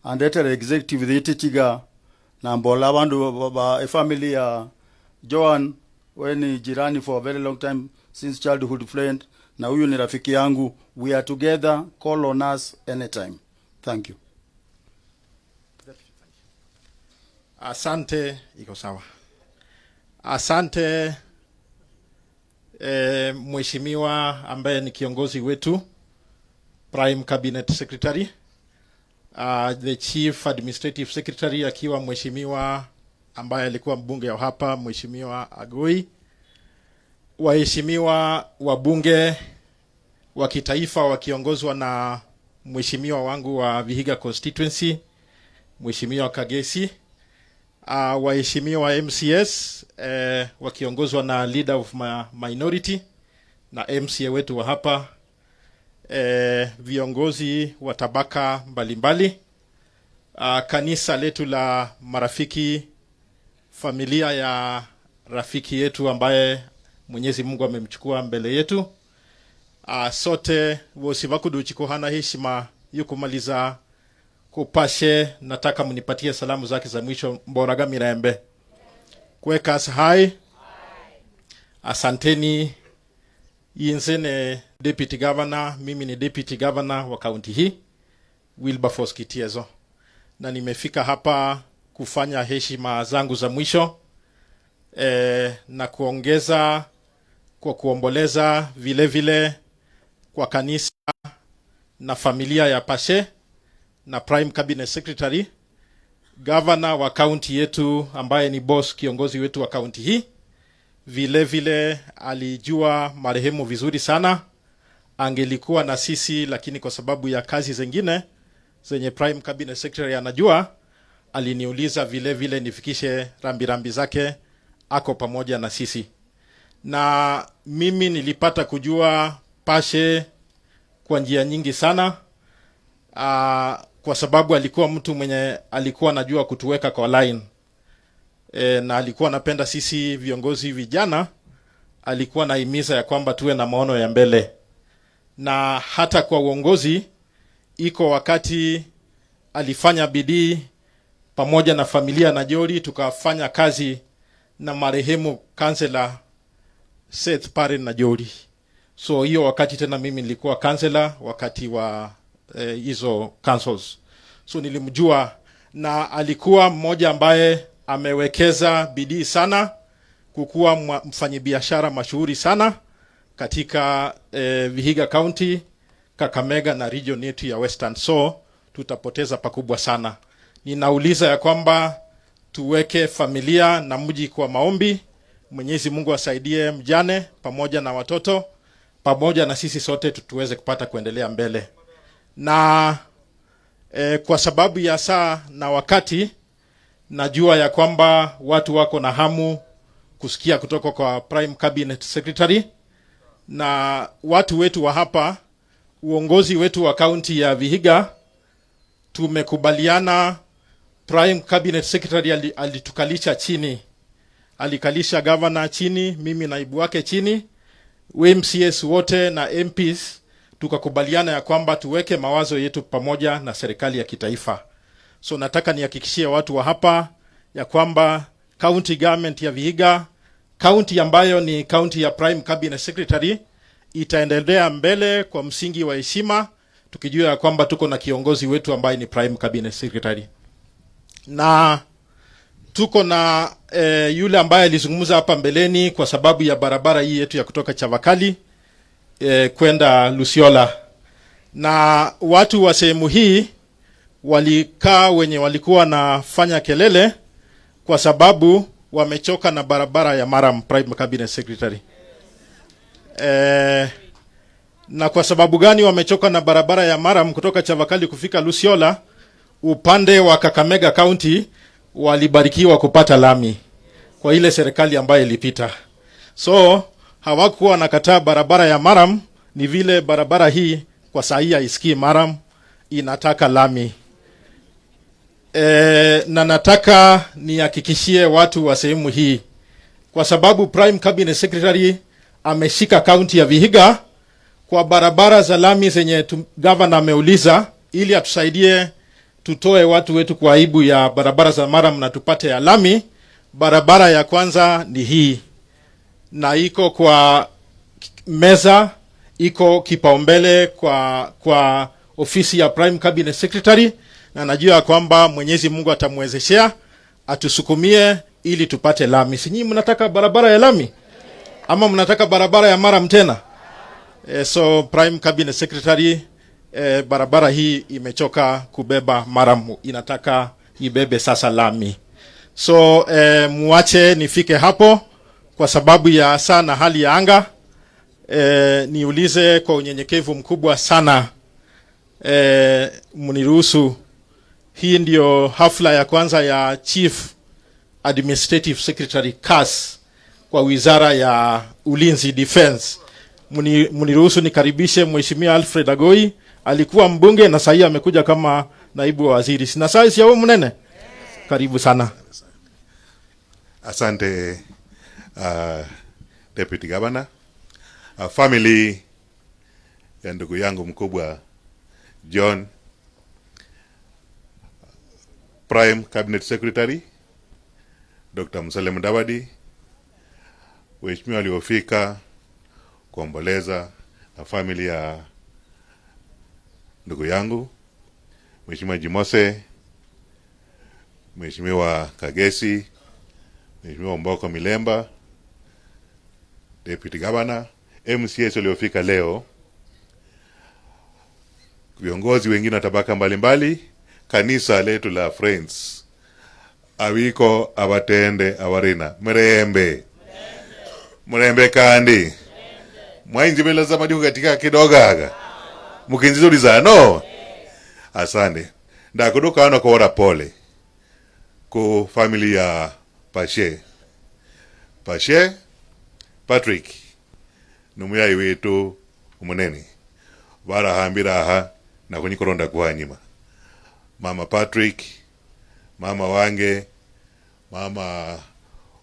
andetere executive thiti tiga, na mbola abandu ba, ba, ba, a family ya Joan, we ni jirani for a very long time, since childhood friend, na huyu ni rafiki yangu, we are together, call on us anytime. Thank you. Asante, iko sawa. Asante, eh, mheshimiwa ambaye ni kiongozi wetu, Prime Cabinet Secretary, uh, the Chief Administrative Secretary akiwa mheshimiwa ambaye alikuwa mbunge wa hapa, Mheshimiwa Agoi, waheshimiwa wabunge wa kitaifa wakiongozwa na mheshimiwa wangu wa Vihiga constituency, Mheshimiwa Kagesi, Ah, waheshimiwa M C As, eh, wakiongozwa na leader of ma-, minority na M C A wetu wa hapa, eh, viongozi wa tabaka mbalimbali, ah, kanisa letu la marafiki, familia ya rafiki yetu ambaye Mwenyezi Mungu amemchukua mbele yetu. Ah, sote, vosi vakuduchi kuhana heshima yukumaliza kupashe, nataka munipatie salamu zake za mwisho, mboraga mirembe. Kwekas hai. Asanteni. Inze ni deputy governor, mimi ni deputy governor wa kaunti hii, Wilberforce Kitiezo. Na nimefika hapa kufanya heshima zangu za mwisho, eh, na kuongeza kwa kuomboleza vile vile kwa kanisa na familia ya Pashe na Prime Cabinet Secretary, gavana wa kaunti yetu ambaye ni boss, kiongozi wetu wa kaunti hii. Vile vile alijua marehemu vizuri sana, angelikuwa na sisi, lakini kwa sababu ya kazi zingine zenye Prime Cabinet Secretary anajua, aliniuliza vile vile nifikishe rambirambi zake, ako pamoja na sisi. Na mimi nilipata kujua Pashe kwa njia nyingi sana, ah, kwa sababu alikuwa mtu mwenye alikuwa anajua kutuweka kwa line. E, na alikuwa anapenda sisi viongozi vijana, alikuwa anahimiza ya kwamba tuwe na maono ya mbele. Na hata kwa uongozi, iko wakati alifanya bidii pamoja na familia Najori, tukafanya kazi na marehemu kansela Seth Paren Najori. So hiyo wakati tena mimi nilikuwa kansela wakati wa, eh, hizo councils. So nilimjua, na alikuwa mmoja ambaye amewekeza bidii sana kukuwa mwa-, mfanyibiashara mashuhuri sana katika, eh, Vihiga County, Kakamega na region yetu ya Western. So tutapoteza pakubwa sana. Ninauliza ya kwamba tuweke familia na mji kwa maombi. Mwenyezi Mungu asaidie mjane pamoja na watoto, pamoja na sisi sote tu-, tuweze kupata kuendelea mbele. Na, eh, kwa sababu ya saa na wakati, najua ya kwamba watu wako na hamu kusikia kutoka kwa Prime Cabinet Secretary, na watu wetu wa hapa, uongozi wetu wa kaunti ya Vihiga, tumekubaliana, Prime Cabinet Secretary ali-, alitukalisha chini. Alikalisha governor chini, mimi naibu wake chini, M C As wote na M Ps, tukakubaliana ya kwamba tuweke mawazo yetu pamoja na serikali ya kitaifa. So nataka nihakikishie watu wa hapa ya kwamba county government ya Vihiga, county ambayo ni county ya Prime Cabinet Secretary, itaendelea mbele kwa msingi wa heshima, tukijua ya kwamba tuko na kiongozi wetu ambaye ni Prime Cabinet Secretary. Na tuko na, eh, yule ambaye alizungumza hapa mbeleni kwa sababu ya barabara hii yetu ya kutoka Chavakali, eh, kwenda Lusiola. Na watu wa sehemu hii walikaa wenye walikuwa wanafanya kelele kwa sababu wamechoka na barabara ya Maram, Prime Cabinet Secretary. Eh, na kwa sababu gani wamechoka na barabara ya Maram kutoka Chavakali kufika Lusiola? Upande wa Kakamega County walibarikiwa kupata lami kwa ile serikali ambayo ilipita. So, hawakuwa wanakataa barabara ya Maram, ni vile barabara hii kwa saa hii haisikii Maram, inataka lami. Eh, na nataka nihakikishie watu wa sehemu hii, kwa sababu Prime Cabinet Secretary ameshika kaunti ya Vihiga kwa barabara za lami zenye tu-, gavana ameuliza, ili atusaidie tutoe watu wetu kwa aibu ya barabara za Maram na tupate ya lami. Barabara ya kwanza ni hii, na iko kwa meza, iko kipaumbele kwa, kwa ofisi ya Prime Cabinet Secretary, na najua ya kwamba Mwenyezi Mungu atamwezeshea, atusukumie ili tupate lami. Si nyinyi mnataka barabara ya lami? Ama mnataka barabara ya Maram tena? Eh, so Prime Cabinet Secretary, eh, barabara hii imechoka kubeba Maram, inataka ibebe sasa lami. So, eh, muache nifike hapo kwa sababu ya saa na hali ya anga. Eh, niulize kwa unyenyekevu mkubwa sana, eh, mniruhusu. Hii ndio hafla ya kwanza ya chief Administrative Secretary, CAS, kwa Wizara ya Ulinzi, Defense. Muni-, muniruhusu nikaribishe Mheshimiwa Alfred Agoi, alikuwa mbunge na sahii amekuja kama naibu wa waziri. Sina saisi ya munene. Karibu sana. Asante, uh, Deputy Governor. Uh, family ya ndugu yangu mkubwa John, Prime Cabinet Secretary, Doctor Musalia Mudavadi, waheshimiwa waliofika kuomboleza na familia ya ndugu yangu, Mheshimiwa Jimose, Mheshimiwa Kagesi, Mheshimiwa Mboko Milemba, Deputy Governor, M C As waliofika leo, viongozi wengine wa tabaka mbalimbali, kanisa letu la Friends, abiko, abatende, abarina, mrembe. Mrembe kandi. Mwainzi bela za madiku katika kidogaga. Mukinzi zuri za, no? Asante. Ndakuduka ano kuhora pole ku family ya Pashe. Pashe, Patrick, ni muyayi wetu omunene. Barahambira aha, na kunyikoronda kwa nyima. Mama Patrick, mama wange, mama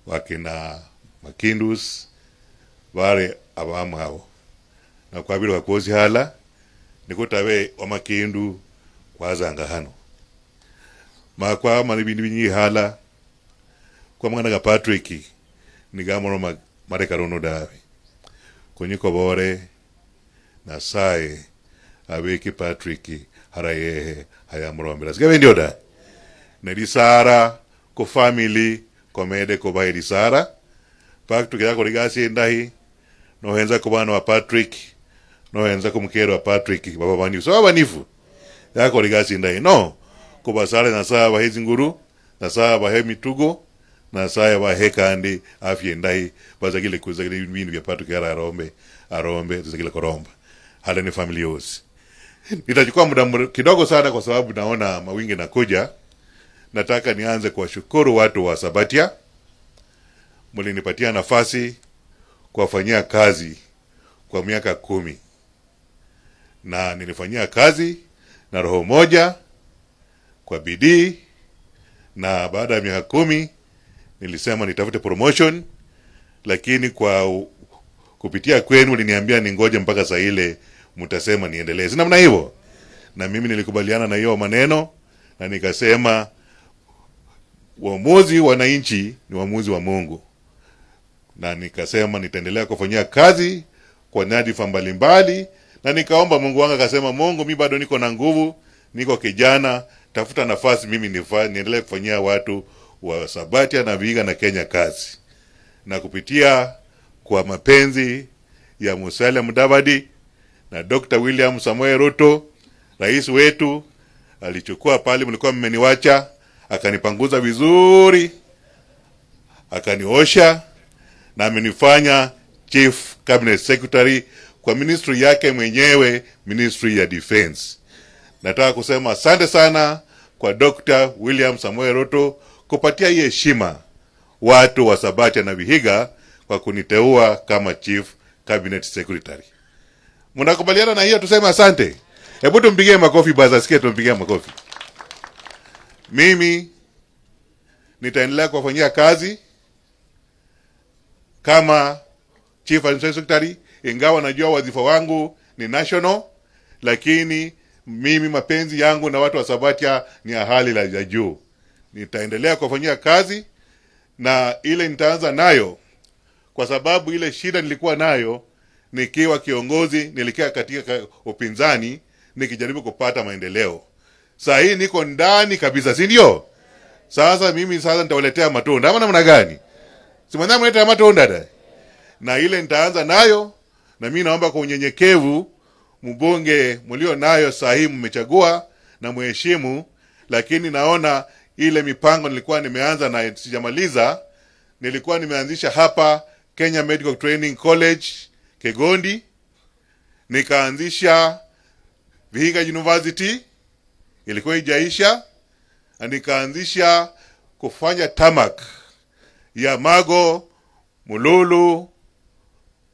wakina Makindus, bare abamwabo. Na kwabirwa kwosi hala, nikutabe wa Makindu kwazanga hano. Ma kwamara ebindu bingi hala, kwa mang'ana ga Patrick, nigamoroma mareka rono dawe. Kunyikobore, Nasaye abeki Patrick hara yehe, hayamurombera. Sikabe ndio da? Ne lisara ku family, komede kubahe lisara. Patrick yakora egasi endahi, nohenza ku bana ba Patrick, nohenza ku mukere wa Patrick, baba banifu. So banifu. Yakora egasi endahi. No, kubasare Nasaye abahe zinguru, Nasaye abahe mitugo, Nasaye abahe kandi afya endahi, bazagile kuzagila ebindu bia Patrick yara arombe, arombe, tuzagile kuromba. Hale ni family yosi. Nitachukua muda mre-, kidogo sana kwa sababu naona mawingu inakuja. Nataka nianze kuwashukuru watu wa Sabatia. Mlinipatia nafasi kuwafanyia kazi kwa miaka kumi. Na nilifanyia kazi na roho moja, kwa bidii, na baada ya miaka kumi, nilisema nitafute promotion, lakini kwa u-, kupitia kwenu uliniambia ningoje mpaka saa ile mtasema niendelee. Si namna hivyo? Na mimi nilikubaliana na hiyo maneno, na nikasema, uamuzi wa wananchi ni uamuzi wa Mungu. Na nikasema nitaendelea kufanyia kazi kwa nyadhifa mbalimbali, na nikaomba Mungu wangu, akasema, "Mungu, mi bado niko na nguvu, niko kijana, tafuta nafasi mimi nifa-, niendelee kufanyia watu wa Sabatia na Vihiga na Kenya kazi." Na kupitia kwa mapenzi ya Musalia Mudavadi na Doctor William Samoei Ruto, rais wetu, alichukua pale mlikuwa mmeniwacha, akanipanguza vizuri, akaniosha, na amenifanya Chief Cabinet Secretary kwa ministry yake mwenyewe, Ministry ya Defense. Nataka kusema asante sana kwa Doctor William Samoei Ruto kupatia hii heshima watu wa Sabatia na Vihiga kwa kuniteua kama Chief Cabinet Secretary. Mnakubaliana na hiyo? Tuseme asante. Hebu tumpigie makofi basi, asikie, tumpigie makofi. Mimi nitaendelea kuwafanyia kazi kama Chief Administrative Secretary, ingawa najua wadhifa wangu ni national, lakini mimi mapenzi yangu na watu wa Sabatia ni ya hali la, ya juu. Nitaendelea kuwafanyia kazi, na ile nitaanza nayo, kwa sababu ile shida nilikuwa nayo nikiwa kiongozi, nilikia katika ka-, upinzani, nikijaribu kupata maendeleo. Saa hii niko ndani kabisa, si ndio? Sasa mimi sasa nitawaletea matunda. Ama namna gani? Si mwenyewe mleta matunda da? Na ile nitaanza nayo, na mimi naomba kwa unyenyekevu, mbunge mlio nayo saa hii mmechagua na mheshimu, lakini naona ile mipango nilikuwa nimeanza na sijamaliza, nilikuwa nimeanzisha hapa Kenya Medical Training College, Kegondi, nikaanzisha Vihiga University, ilikuwa ijaisha, na nikaanzisha kufanya tarmac ya Mago, Mululu,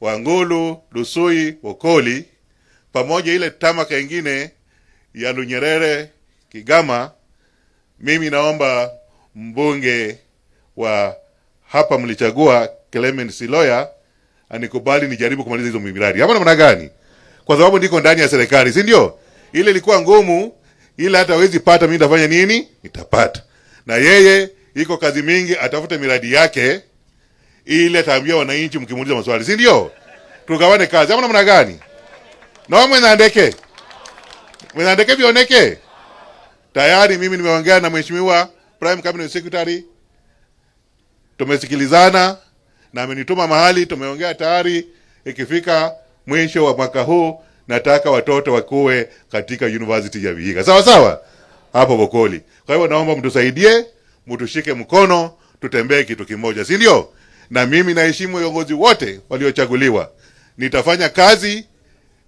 Wangulu, Lusui, Bokoli, pamoja ile tama kengine ya Lunyerere, Kigama, mimi naomba mbunge wa hapa mlichagua, Clement Siloya, anikubali nijaribu kumaliza hizo miradi. Ama namna gani? Kwa sababu niko ndani ya serikali, si ndio? Ile ilikuwa ngumu, ile hata hawezi pata, mimi nitafanya nini? Nitapata. Na yeye iko kazi mingi, atafute miradi yake, ile ataambia wananchi mkimuuliza maswali, si ndio? Tugawane kazi, ama namna gani? Na mwenye ndeke, mwenye ndeke vioneke. Tayari mimi nimeongea na Mheshimiwa Prime Cabinet Secretary, tumesikilizana na amenituma mahali, tumeongea tayari, ikifika mwisho wa mwaka huu, nataka watoto wakuwe katika University ya Vihiga. Sawa sawa? Hapo Bokoli. Kwa hivyo naomba mtusaidie, mtushike mkono, tutembee kitu kimoja, si ndio? Na mimi naheshimu viongozi wote waliochaguliwa. Nitafanya kazi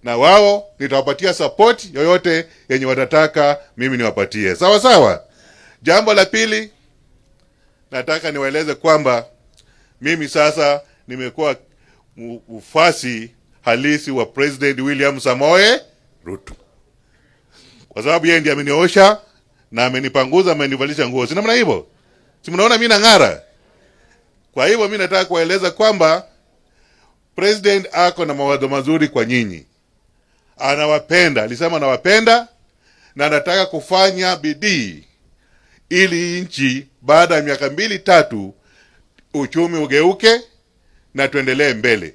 na wao, nitawapatia support yoyote yenye watataka mimi niwapatie. Sawa sawa? Jambo la pili, nataka niwaeleze kwamba mimi sasa nimekuwa mu-, mfuasi halisi wa President William Samoei Ruto. Kwa sababu yeye ndiye ameniosha na amenipanguza, amenivalisha nguo. Si namna hivyo? Si mnaona mimi nang'ara? Kwa hivyo mimi nataka kuwaeleza kwamba President ako na mawazo mazuri kwa nyinyi. Anawapenda, alisema anawapenda, na anataka kufanya bidii ili nchi baada ya miaka mbili tatu uchumi ugeuke na tuendelee mbele.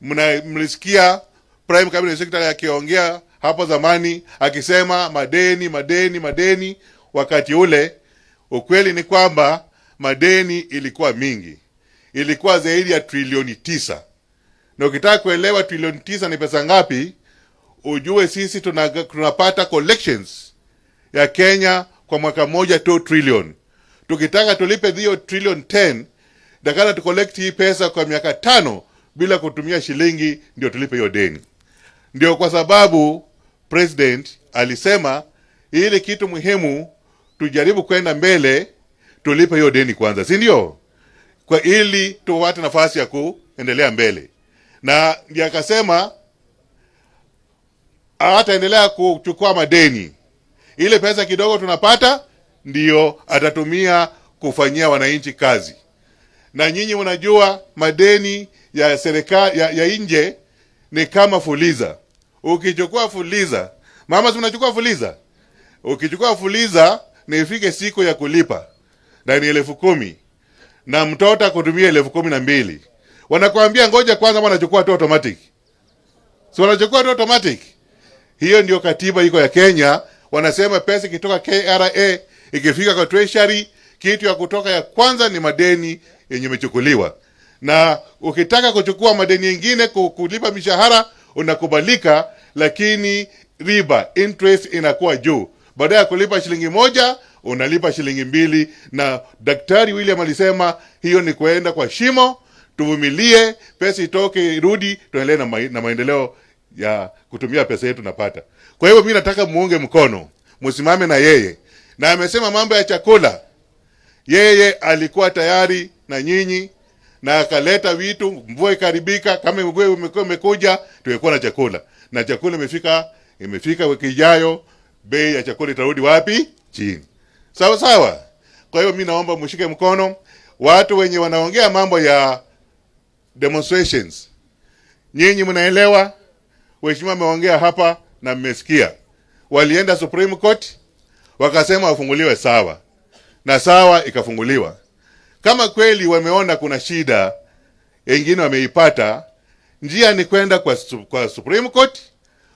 Mna-, mlisikia Prime Cabinet Secretary akiongea hapo zamani akisema madeni, madeni, madeni. Wakati ule, ukweli ni kwamba madeni ilikuwa mingi, ilikuwa zaidi ya trilioni tisa. Na ukitaka kuelewa trilioni tisa ni pesa ngapi, ujue sisi tuna-, tunapata collections ya Kenya kwa mwaka moja two trillion. Tukitaka tulipe hiyo trillion ten, takana tucollect hii pesa kwa miaka tano bila kutumia shilingi ndio tulipe hiyo deni. Ndio kwa sababu President alisema ile kitu muhimu, tujaribu kwenda mbele, tulipe hiyo deni kwanza, si ndio? Kwa ili tupate nafasi ya kuendelea mbele. Na ndiye akasema hataendelea kuchukua madeni. Ile pesa kidogo tunapata, ndio atatumia kufanyia wananchi kazi. Na nyinyi mnajua madeni ya serikali, ya, ya nje ni kama fuliza. Ukichukua fuliza, mama, si unachukua fuliza? Ukichukua fuliza, na ifike siku ya kulipa, na ni elfu kumi, na mtoto akutumia elfu kumi na mbili, wanakuambia, "Ngoja kwanza, wanachukua tu automatic." Si wanachukua tu automatic? Hiyo ndio katiba iko ya Kenya. Wanasema pesa ikitoka K R A, ikifika kwa treasury, kitu ya kutoka ya kwanza ni madeni yenye imechukuliwa. Na ukitaka kuchukua madeni yengine ku-, kulipa mishahara, unakubalika, lakini riba, interest, inakuwa juu. Baada ya kulipa shilingi moja, unalipa shilingi mbili. Na Daktari William alisema hiyo ni kuenda kwa shimo. Tuvumilie, pesa itoke, irudi, tuendelee na mai-, na maendeleo ya kutumia pesa yetu napata. Kwa hivyo mimi nataka muunge mkono, musimame na yeye. Na amesema mambo ya chakula, yeye alikuwa tayari na nyinyi, na akaleta vitu, mvua ikaribika, kama mvua imekuwa imekuja, tumekuwa na chakula. Na chakula imefika, imefika wiki ijayo, bei ya chakula itarudi wapi? Chini. Sawa sawa? Kwa hiyo mimi naomba mshike mkono watu wenye wanaongea mambo ya demonstrations. Nyinyi mnaelewa, waheshimiwa wameongea hapa na mmesikia. Walienda Supreme Court, wakasema wafunguliwe sawa. Na sawa ikafunguliwa. Kama kweli wameona kuna shida, wengine wameipata, njia ni kwenda kwa su-, kwa Supreme Court,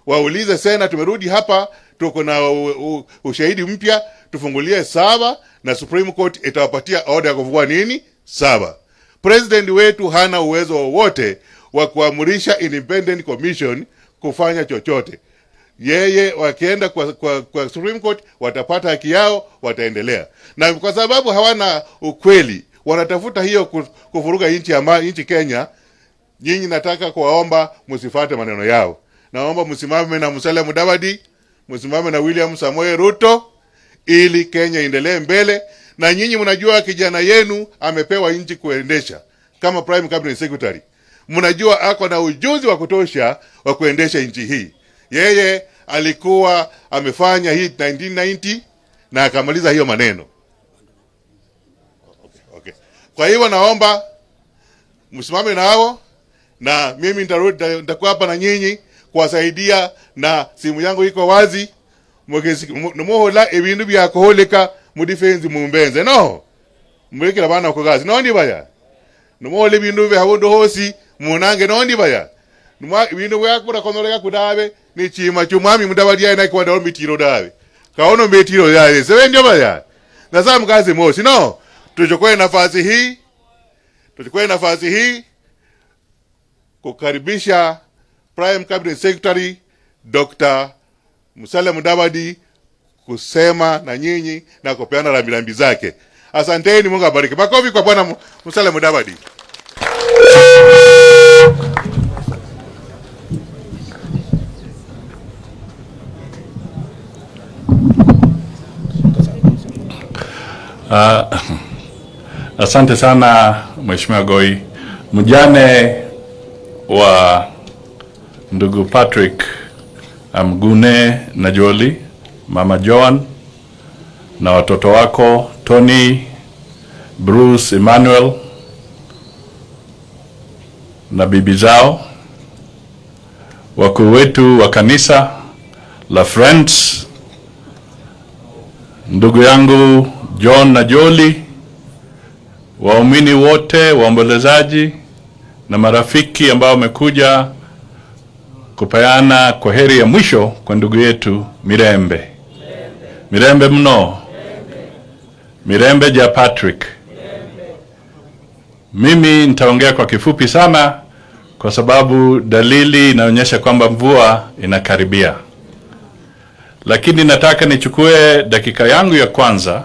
waulize sena, "Tumerudi hapa, tuko na u-, u-, ushahidi mpya, tufungulie sawa," na Supreme Court itawapatia order ya kufungua nini? Sawa. President wetu hana uwezo wowote wa kuamrisha Independent Commission kufanya chochote. Yeye wakienda kwa, kwa, kwa Supreme Court, watapata haki yao, wataendelea. Na kwa sababu hawana ukweli, wanatafuta hiyo ku-, kuvuruga nchi ama-, nchi Kenya, nyinyi nataka kuwaomba msifuate maneno yao. Naomba msimame na Musalia Mudavadi, msimame na William Samoei Ruto, ili Kenya iendelee mbele, Na nyinyi mnajua kijana yenu amepewa nchi kuendesha kama Prime Cabinet Secretary. Mnajua ako na ujuzi wa kutosha wa kuendesha nchi hii. Yeye alikuwa amefanya hii nineteen ninety na akamaliza hiyo maneno. Okay. Kwa hivyo naomba msimame nao, na mimi nitarudi, nita-, nitakuwa hapa na nyinyi kuwasaidia, na simu yangu iko wazi. Mukesi-, mu-, numuhola ebindu biakuholeka mu defense mumbenze, no? Mulekere abana ku gasi, nondi baya? Numuhola ebindu bia habundu hosi, munange, nondi baya? Numwa-, ebindu biakura konyoleka kudabe, ni chima chumwami Mudavadi aina kwanda omitiro dabe. Kaono mitiro yaye, sebe ndio baya? Na sa mkazi mosi, no? Tuchukue nafasi hii, tuchukue nafasi hii kukaribisha Prime Cabinet Secretary Doctor Musalia Mudavadi kusema na nyinyi na kupeana rambirambi zake. Asanteni, Mungu abariki. Makofi kwa Bwana Mu-, Musalia Mudavadi. Ah, asante sana, Mheshimiwa Goi. Mjane wa ndugu Patrick Amgune Najoli, Mama Joan, na watoto wako, Tony, Bruce, Emmanuel, na bibi zao, wakuu wetu wa kanisa la Friends, ndugu yangu John Najoli, waumini wote, waombolezaji na marafiki ambao wamekuja kupeana kwaheri ya mwisho kwa ndugu yetu Mirembe. Mirembe mno. Mirembe ja Patrick. Mimi nitaongea kwa kifupi sana kwa sababu dalili inaonyesha kwamba mvua inakaribia. Lakini nataka nichukue dakika yangu ya kwanza,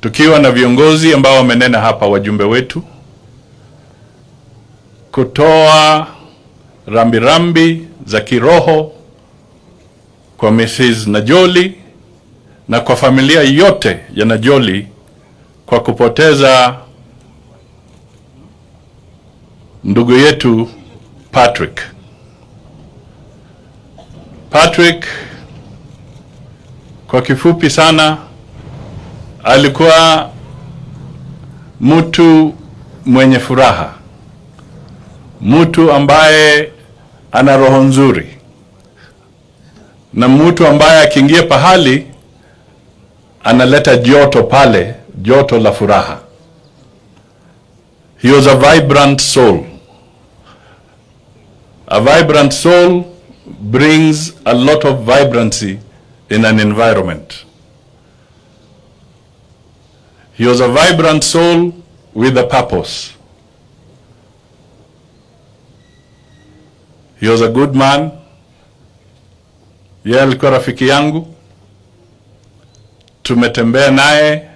tukiwa na viongozi ambao wamenena hapa, wajumbe wetu, kutoa rambirambi za kiroho kwa Missus Najoli na kwa familia yote ya Najoli kwa kupoteza ndugu yetu Patrick. Patrick, kwa kifupi sana, alikuwa mtu mwenye furaha, mtu ambaye ana roho nzuri, na mtu ambaye akiingia pahali analeta joto pale, joto la furaha. He was a vibrant soul. A vibrant soul brings a lot of vibrancy in an environment. He was a vibrant soul with a purpose. He was a good man. Yeye alikuwa rafiki yangu, tumetembea naye,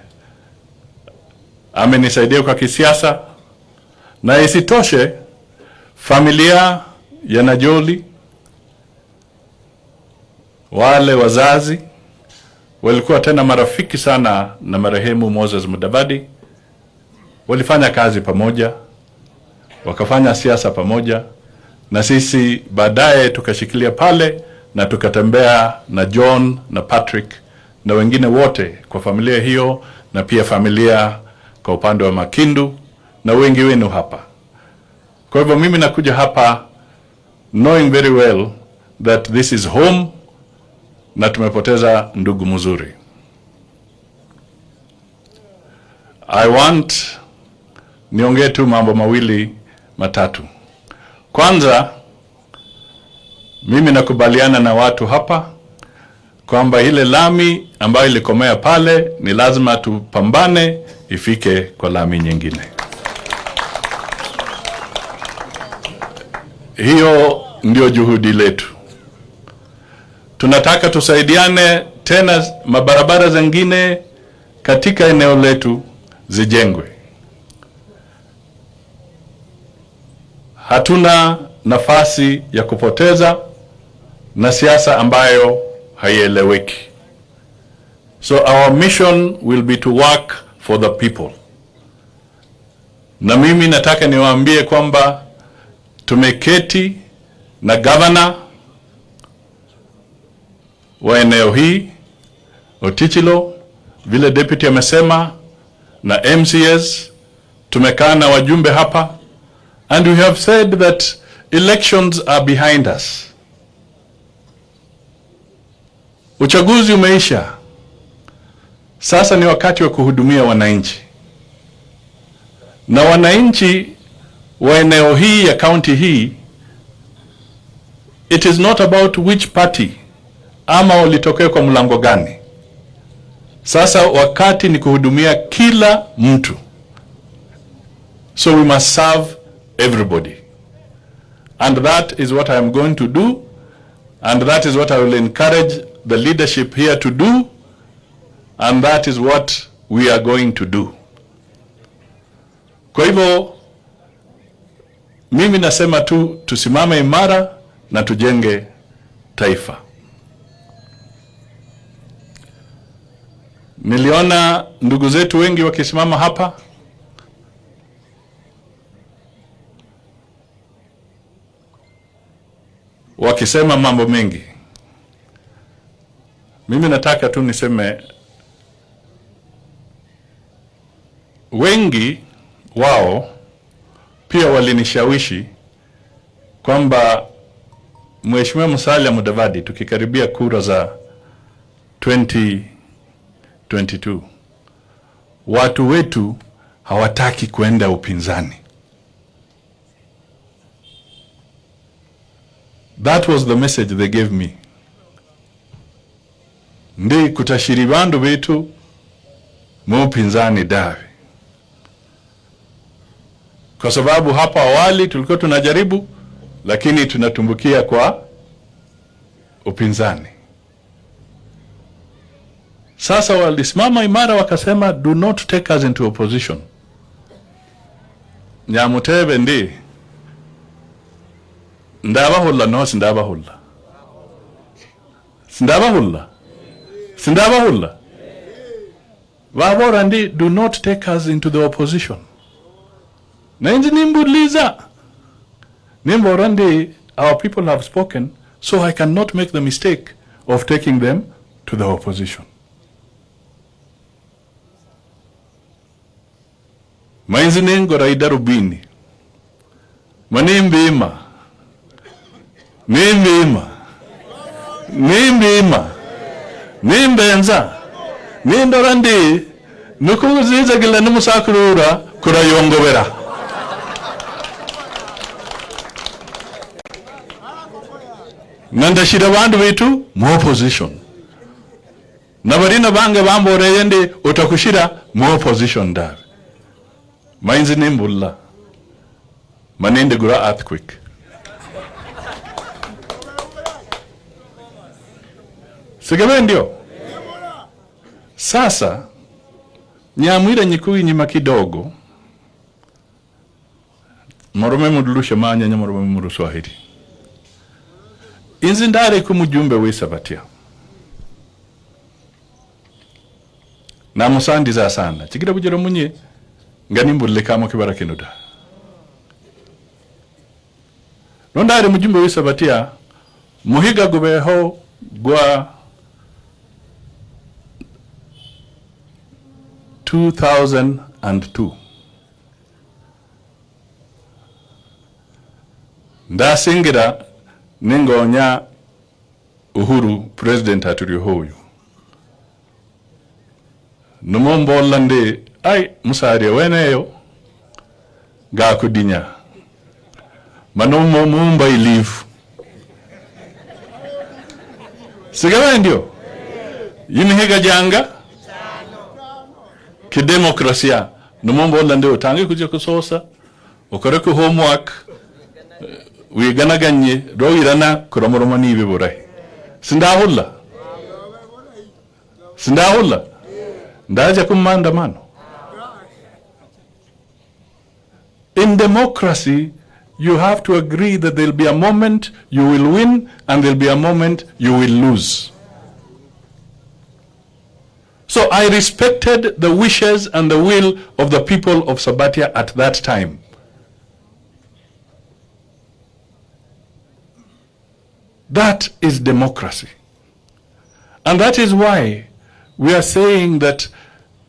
amenisaidia kwa kisiasa, na isitoshe, familia ya Najoli, wale wazazi, walikuwa tena marafiki sana na marehemu Moses Mudavadi. Walifanya kazi pamoja, wakafanya siasa pamoja, na sisi baadaye tukashikilia pale na tukatembea na John na Patrick na wengine wote kwa familia hiyo, na pia familia kwa upande wa Makindu na wengi wenu hapa. Kwa hivyo mimi nakuja hapa knowing very well that this is home na tumepoteza ndugu mzuri. I want niongee tu mambo mawili matatu. Kwanza, mimi nakubaliana na watu hapa kwamba ile lami ambayo ilikomea pale ni lazima tupambane ifike kwa lami nyingine. Hiyo ndio juhudi letu. Tunataka tusaidiane tena, mabarabara zingine katika eneo letu zijengwe. Hatuna nafasi ya kupoteza na siasa ambayo haieleweki. So our mission will be to work for the people. Na mimi nataka niwaambie kwamba tumeketi na gavana wa eneo hii, Otichilo, vile deputy amesema, na M C As, tumekaa na wajumbe hapa, and we have said that elections are behind us. Uchaguzi umeisha. Sasa ni wakati wa kuhudumia wananchi. Na wananchi wa eneo hii ya kaunti hii, it is not about which party ama ulitokea kwa mlango gani. Sasa wakati ni kuhudumia kila mtu. So we must serve everybody. And that is what I am going to do. And that is what I will encourage the leadership here to do. And that is what we are going to do. Kwa hivyo, mimi nasema tu, tusimame imara na tujenge taifa. Niliona ndugu zetu wengi wakisimama hapa wakisema mambo mengi. Mimi nataka tu niseme, wengi wao pia walinishawishi kwamba Mheshimiwa Musalia Mudavadi, tukikaribia kura za twenty twenty-two, watu wetu hawataki kwenda upinzani. That was the message they gave me. Ndi kutashiri bandu betu mu upinzani dawe. Kwa sababu hapo awali tulikuwa tunajaribu, lakini tunatumbukia kwa upinzani. Sasa walisimama imara wakasema, "Do not take us into opposition." Nyamutebe ndi, ndabahula no sindabahula? Sindabahula? Sindabahula? Babora ndi, "Do not take us into the opposition." Na inzi nimbuliza. Nimbora ndi, "Our people have spoken, so I cannot make the mistake of taking them to the opposition." Ma inzi ningora idarubini. Ma nimbima. Nimbima. Nimbima. Nimbenza. Nindora ndi, nukuzizagila ni musakuru ura kurayongobera. Na ndashira bandu betu mu opposition. Na barina bange bamboreye ndi, "Otakushira mu opposition dawe." Ma inzi nimbula. Ma nindigura earthquake. Sigebe ndio? Sasa, nyamwira nyiku inyima kidogo, Murome murulushe manya, nyamurome muruswahili. Inzi ndari ku mujumbe wa Sabatia. Namusandiza sana. Chigira bujira munye, nga nimbulekamo kibara kinu da. No ndari mujumbe wa Sabatia, muhiga gubeho gwa two thousand and two. Ndasingira ningonya Uhuru, president aturiho uyu. Numumbola ndi, "Ai, musaria weneyo, gakudinya." Ma numumba i leave. Sigebe ndio? Yimihiga janga? Kidemokrasia. Numumbola ndi, "Otange kuja kusosa. Okore ku homework, eh, wiganaganye, roirana, kuramuroma nibi burahi." Sindahula. Sindahula. Ndaja ku maandamano. In democracy, you have to agree that there'll be a moment you will win and there'll be a moment you will lose. So I respected the wishes and the will of the people of Sabatia at that time. That is democracy. And that is why we are saying that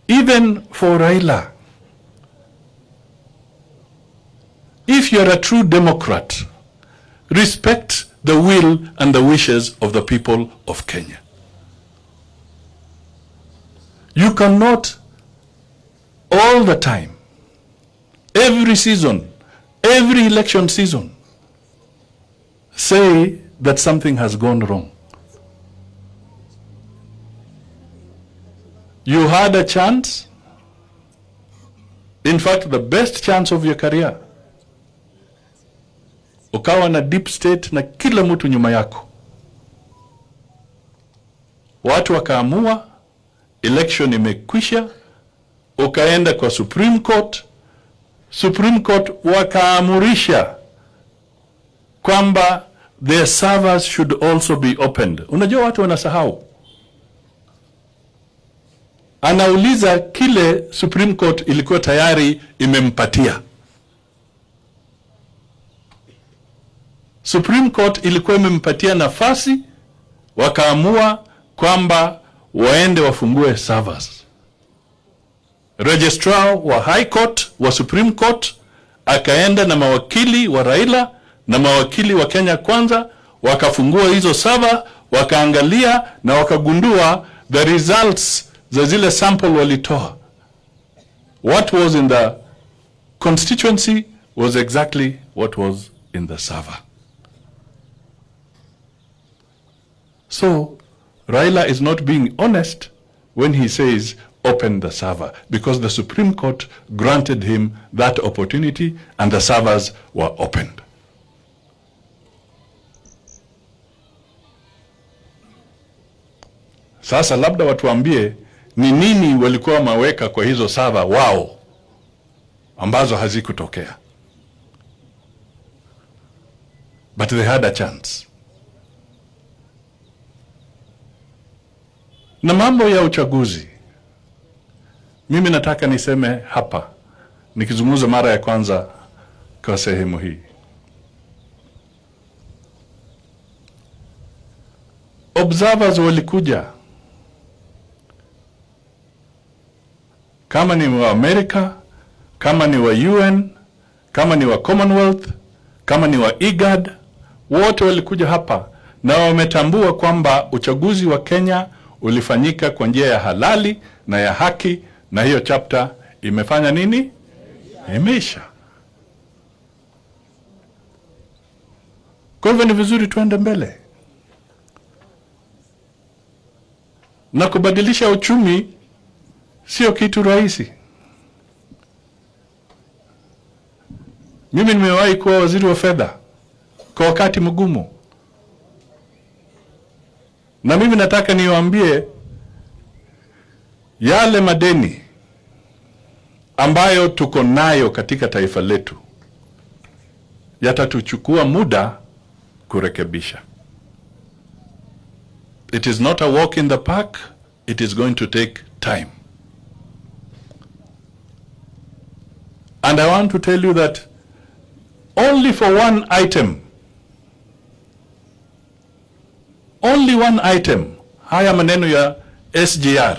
even for Raila, if you are a true democrat, respect the will and the wishes of the people of Kenya. You cannot all the time, every season, every election season, say that something has gone wrong. You had a chance, in fact, the best chance of your career. Ukawa na deep state na kila mtu nyuma yako. Watu wakaamua, election imekwisha, ukaenda kwa Supreme Court. Supreme Court wakaamurisha kwamba their servers should also be opened. Unajua watu wanasahau. Anauliza kile Supreme Court ilikuwa tayari imempatia. Supreme Court ilikuwa imempatia nafasi, wakaamua kwamba waende wafungue servers. Registrar wa High Court, wa Supreme Court, akaenda na mawakili wa Raila na mawakili wa Kenya Kwanza, wakafungua hizo server, wakaangalia na wakagundua the results za zile sample walitoa. What was in the constituency was exactly what was in the server. So, Raila is not being honest when he says, "Open the server," because the Supreme Court granted him that opportunity and the servers were opened. Sasa labda watuambie ni nini walikuwa wameweka kwa hizo server wao ambazo hazikutokea. But they had a chance. Na mambo ya uchaguzi, mimi nataka niseme hapa, nikizungumza mara ya kwanza kwa sehemu hii. Observers walikuja, kama ni wa Amerika, kama ni wa U N, kama ni wa Commonwealth, kama ni wa igad, wote walikuja hapa na wametambua kwamba uchaguzi wa Kenya ulifanyika kwa njia ya halali na ya haki, na hiyo chapter imefanya nini? Imeisha. Kwa hivyo ni vizuri tuende mbele. Na kubadilisha uchumi sio kitu rahisi. Mimi nimewahi kuwa waziri wa fedha kwa wakati mgumu. Na mimi nataka niwaambie yale madeni ambayo tuko nayo katika taifa letu yatatuchukua muda kurekebisha. It is not a walk in the park, it is going to take time. And I want to tell you that only for one item, only one item, haya maneno ya S G R,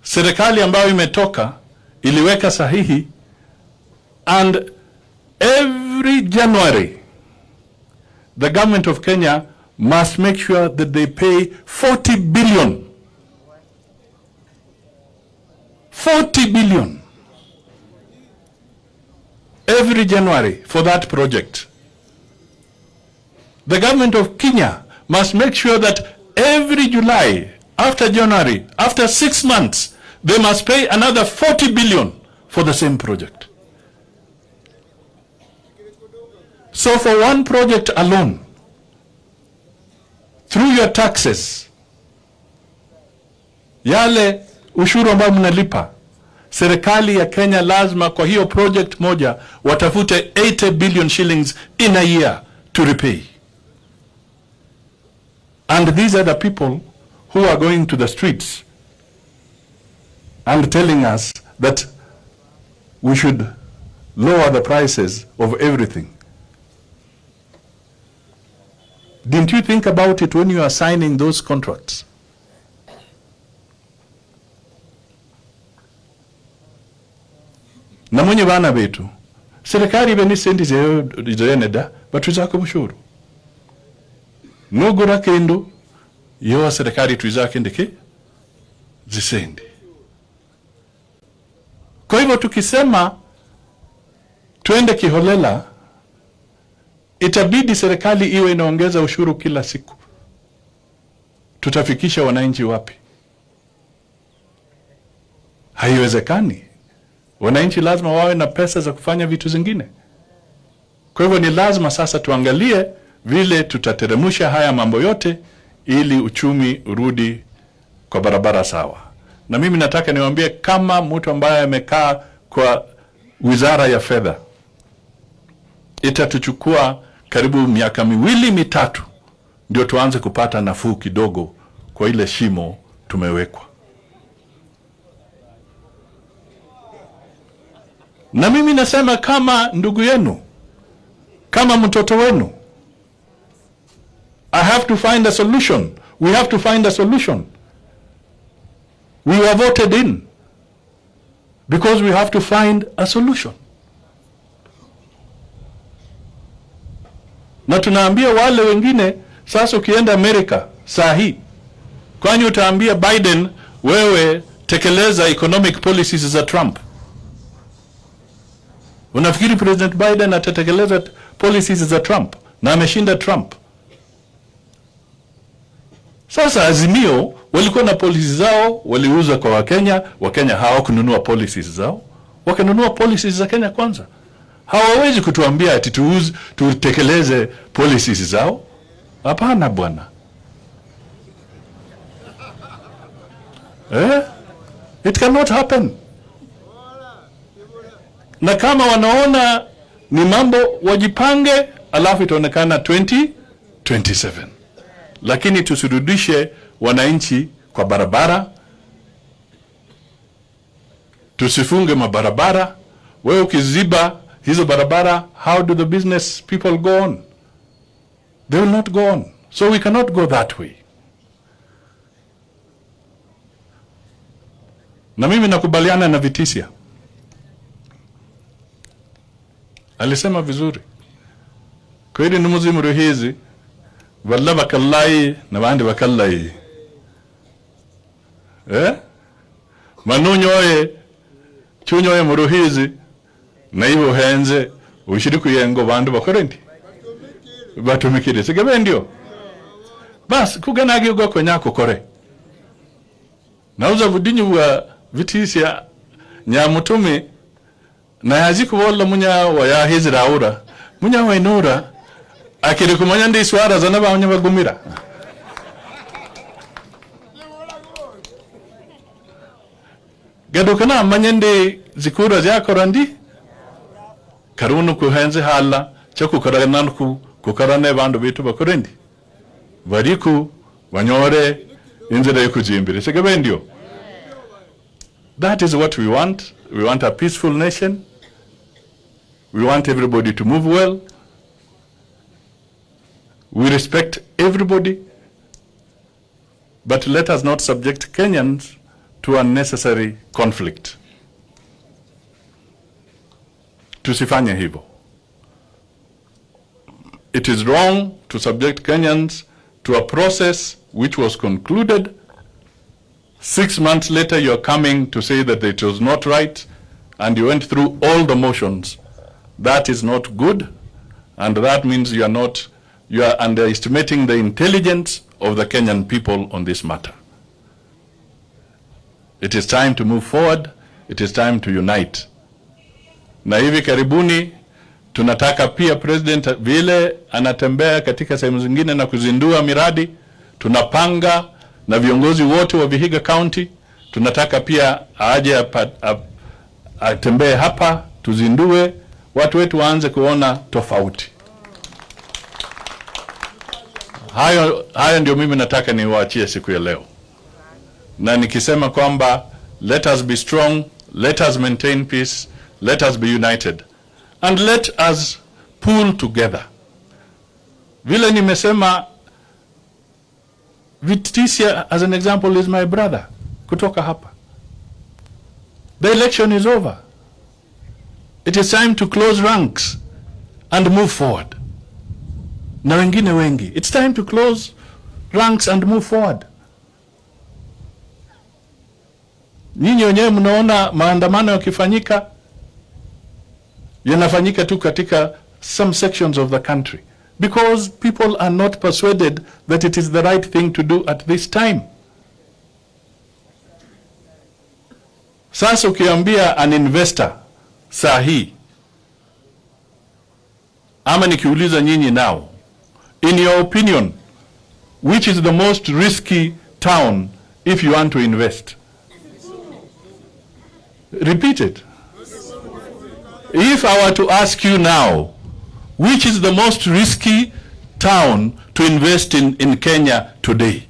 serikali ambayo imetoka iliweka sahihi, and every January the government of Kenya must make sure that they pay forty billion, forty billion every January for that project. The government of Kenya must make sure that every July, after January, after six months, they must pay another forty billion for the same project. So for one project alone, through your taxes, yale ushuru ambayo mnalipa, serikali ya Kenya lazima kwa hiyo project moja watafute eighty billion shillings in a year to repay. And these are the people who are going to the streets and telling us that we should lower the prices of everything. Didn't you think about it when you are signing those contracts? Na mwenye vana vetu, serikali ive ni sendi zeyo, zeyo neda, batwizako bushuru. Nugura kindu, yo serikali twizake ndiki? Zisendi. Kwa hivyo tukisema twende kiholela, itabidi serikali iwe inaongeza ushuru kila siku. Tutafikisha wananchi wapi? Haiwezekani. Wananchi lazima wawe na pesa za kufanya vitu zingine. Kwa hivyo ni lazima sasa tuangalie vile tutateremsha haya mambo yote ili uchumi urudi kwa barabara sawa. Na mimi nataka niwaambie, kama mtu ambaye amekaa kwa Wizara ya Fedha, itatuchukua karibu miaka miwili, mitatu, ndio tuanze kupata nafuu kidogo kwa ile shimo tumewekwa. Na mimi nasema kama ndugu yenu, kama mtoto wenu, I have to find a solution. We have to find a solution. We were voted in because we have to find a solution. Na tunaambia wale wengine, sasa ukienda Amerika saa hii, kwani utaambia Biden, "Wewe tekeleza economic policies za Trump"? Unafikiri President Biden atatekeleza t-, policies za Trump? Na ameshinda Trump. Sasa Azimio walikuwa na policies zao, waliuza kwa Wakenya, Wakenya hawakununua policies zao, wakanunua policies za Kenya Kwanza. Hawawezi kutuambia ati tuuze, tutekeleze policies zao. Hapana bwana. Eh? It cannot happen. Na kama wanaona ni mambo, wajipange, alafu itaonekana twenty twenty-seven. Lakini tusirudishe wananchi kwa barabara, tusifunge mabarabara. Wewe ukiziba hizo barabara, how do the business people go on? They will not go on. So we cannot go that way. Na mimi nakubaliana na Vitisia. Alisema vizuri. Kweli ni muzimu ruhizi, valla vakalayi, na vandi vakalayi. Eh? Manunyoye, chunyoye mu ruhizi, na iwe uhenze, ushiri kuyengo vandu vakore ndi? Vatumikire. Sigave ndio? Bas, kuganagi ugo kwenya kukore. Nauza vudinyu vwa Vitisia Nyamutumi, na yazi kuvola munyawa yahizira aura. Munyawa inura, akiri kumanya ndi swara zana vanya vagumira. Gadukana amanye ndi zikura zyakora ndi? Karunu kuhenze hala, cha kukara nanku, kukara ne vandu vitu vakore ndi? Variku, vanyore inzira yokuzimbira. Sigave ndio? That is what we want. We want a peaceful nation. We want everybody to move well. We respect everybody. But let us not subject Kenyans to unnecessary conflict. Tusifanye hivyo. It is wrong to subject Kenyans to a process which was concluded. Six months later, you're coming to say that it was not right and you went through all the motions. That is not good, and that means you are not, you are underestimating the intelligence of the Kenyan people on this matter. It is time to move forward. It is time to unite. Na hivi karibuni tunataka pia president vile anatembea katika sehemu zingine na kuzindua miradi, tunapanga na viongozi wote wa Vihiga County, tunataka pia aje apa-, ap-, atembee hapa, tuzindue, watu wetu waanze kuona tofauti. Hayo, hayo ndio mimi nataka niwaachie siku ya leo. Na nikisema kwamba let us be strong, let us maintain peace, let us be united, and let us pull together. Vile nimesema, Vitisia, as an example, is my brother kutoka hapa. The election is over. It is time to close ranks and move forward. Na wengine wengi. It's time to close ranks and move forward. Nyinyi wenyewe mnaona maandamano yakifanyika, yanafanyika tu katika some sections of the country because people are not persuaded that it is the right thing to do at this time. Sasa ukiambia an investor saa hii, ama nikiuliza nyinyi now, in your opinion, which is the most risky town if you want to invest? Repeat it. If I were to ask you now, which is the most risky town to invest in, in Kenya today?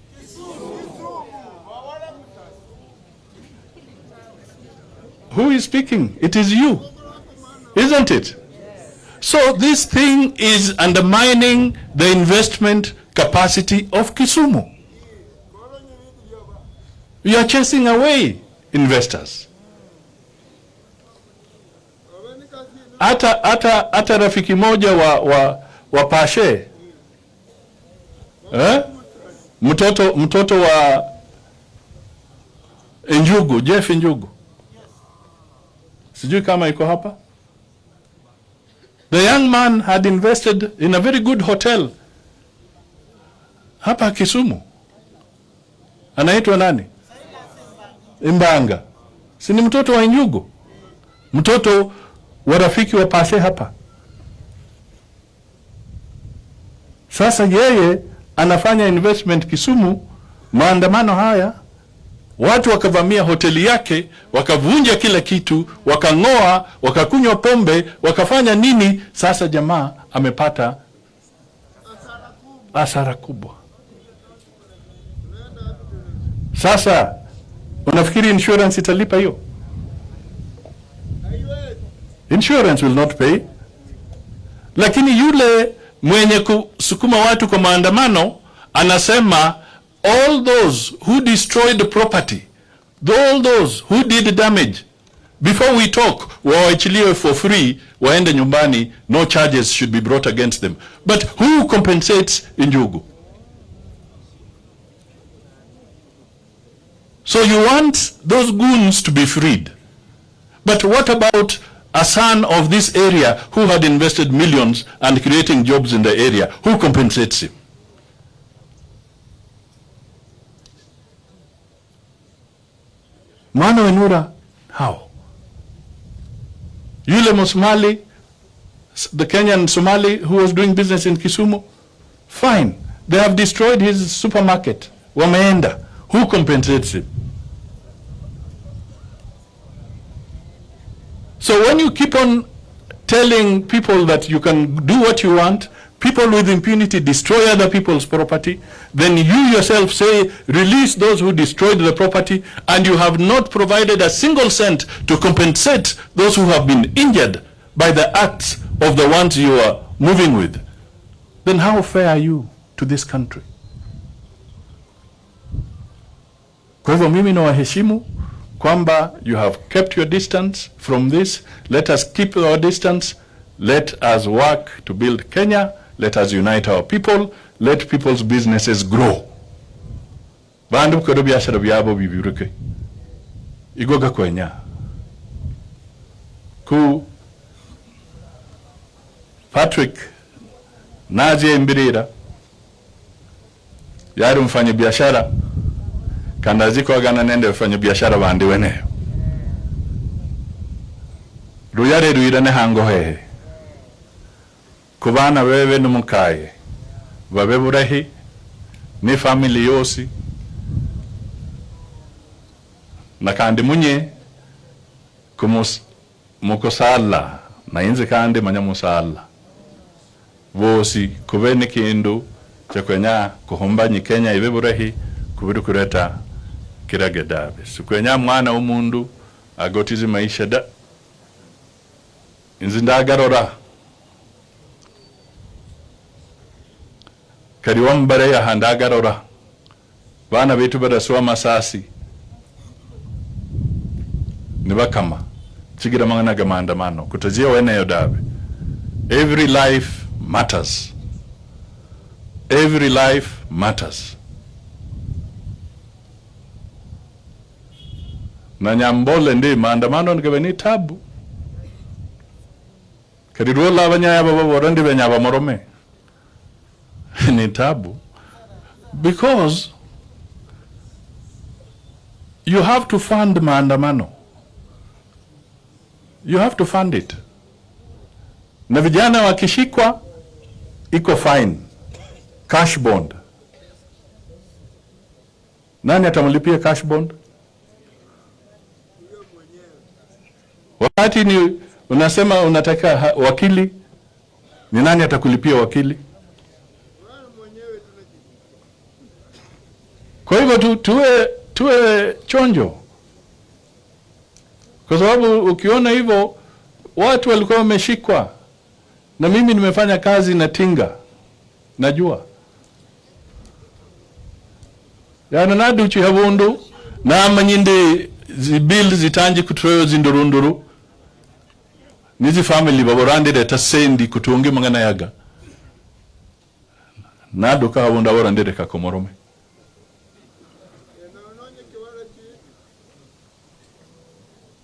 Who is speaking? It is you, isn't it? So this thing is undermining the investment capacity of Kisumu. You are chasing away investors. Hata, hata, hata rafiki moja wa, wa, wa Pashe, eh? Mtoto, mtoto wa Njugu, Jeff Njugu. Sijui kama iko hapa. The young man had invested in a very good hotel hapa Kisumu. Anaitwa nani? Imbanga. Si ni mtoto wa Njugu? Mtoto wa rafiki wa Pashe hapa. Sasa yeye anafanya investment Kisumu, maandamano haya, watu wakavamia hoteli yake, wakavunja kila kitu, wakang'oa, wakakunywa pombe, wakafanya nini? Sasa jamaa amepata hasara kubwa. Sasa, unafikiri insurance italipa hiyo? Insurance will not pay. Lakini yule mwenye kusukuma watu kwa maandamano anasema, all those who destroyed property, all those who did damage, before we talk, waachiliwe for free, waende nyumbani, no charges should be brought against them. But who compensates Njugu? So you want those goons to be freed. But what about a son of this area who had invested millions and creating jobs in the area? Who compensates him? Mwana wa Nura, how? Yule Msomali, s-, the Kenyan Somali who was doing business in Kisumu, fine. They have destroyed his supermarket. Wameenda. Who compensates him? So when you keep on telling people that you can do what you want, people with impunity destroy other people's property, then you yourself say, "Release those who destroyed the property," and you have not provided a single cent to compensate those who have been injured by the acts of the ones you are moving with. Then how fair are you to this country? Kwa hivyo mimi nawaheshimu kwamba you have kept your distance from this. Let us keep our distance. Let us work to build Kenya. Let us unite our people. Let people's businesses grow. Vandu vukore biashara biavo biviruke. Igo gakwenya. Ku Patrick, nazia imbirira, yari mfanyabiashara, kandi azi kwagana nende bafanyabiashara bandi weneyo. Ruyari rwirane hango hehe. Ku bana bebe nu mukaye, babe burahi, ni family yosi, na kandi munye kumus-, mukusala, na inzi kandi manya musala. Bosi, kube ni kindu, cha kwenya kuhumba nyi Kenya ive vurahi, kuviri kureta kirage dave. Sikwenya mwana wa mundu agotize maisha da. Inzi ndagarora. Kari wa mbare yaha ndagarora. Vana vetu vadaswa masasi. Nivakama. Chigira mang'ana ga maandamano. Kutazia weneyo dave. Every life matters. Every life matters. Na nyambole ndi maandamano nigave ni tabu. Kari rwola abanyaya baba bora ndi benya bamorome. Ni tabu. Because you have to fund maandamano. You have to fund it. Na vijana wakishikwa, iko fine. Cash bond. Nani atamlipia cash bond? Wakati ni unasema unataka ha-, wakili, ni nani atakulipia wakili? Kwa hivyo tu, tuwe, tuwe chonjo. Kwa sababu ukiona hivyo, watu walikuwa wameshikwa, na mimi nimefanya kazi na Tinga. Najua. Yaani naduchi habundu, namanyi ndi zi bill zitanji kutureyo zindurunduru. Ni zi family babora ndi reta sendi kutungi mang'ana yaga. Naduka habundu abora ndi reka komorome.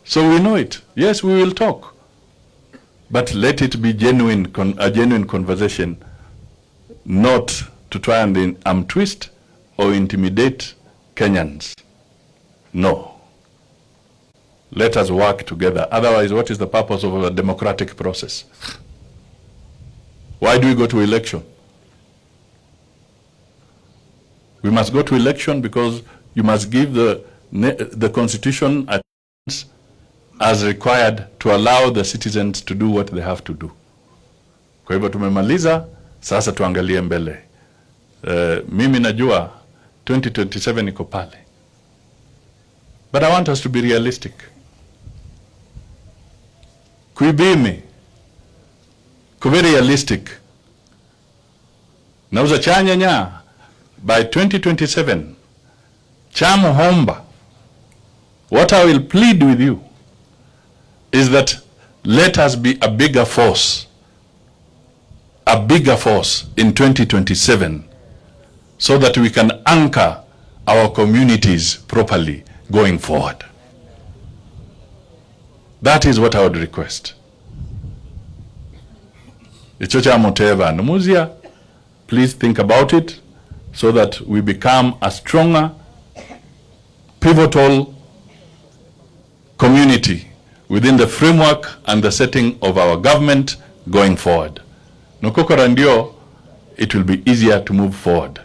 So we know it. Yes, we will talk. But let it be genuine, con-, a genuine conversation, not to try and in-, um, twist or intimidate Kenyans. No. Let us work together. Otherwise, what is the purpose of a democratic process? Why do we go to election? We must go to election because you must give the ne-, the constitution a chance as required to allow the citizens to do what they have to do. Kwa hivyo tumemaliza, sasa tuangalie mbele. Eh, mimi najua twenty twenty-seven iko pale. But I want us to be realistic. Kwibimi, kuve realistic. Nauza chanya nya, by twenty twenty-seven, chamuhomba, what I will plead with you is that let us be a bigger force, a bigger force in twenty twenty-seven, so that we can anchor our communities properly going forward. That is what I would request. Icho chamuteva, numuzia, please think about it so that we become a stronger, pivotal community within the framework and the setting of our government going forward. Nukukora ndio, it will be easier to move forward.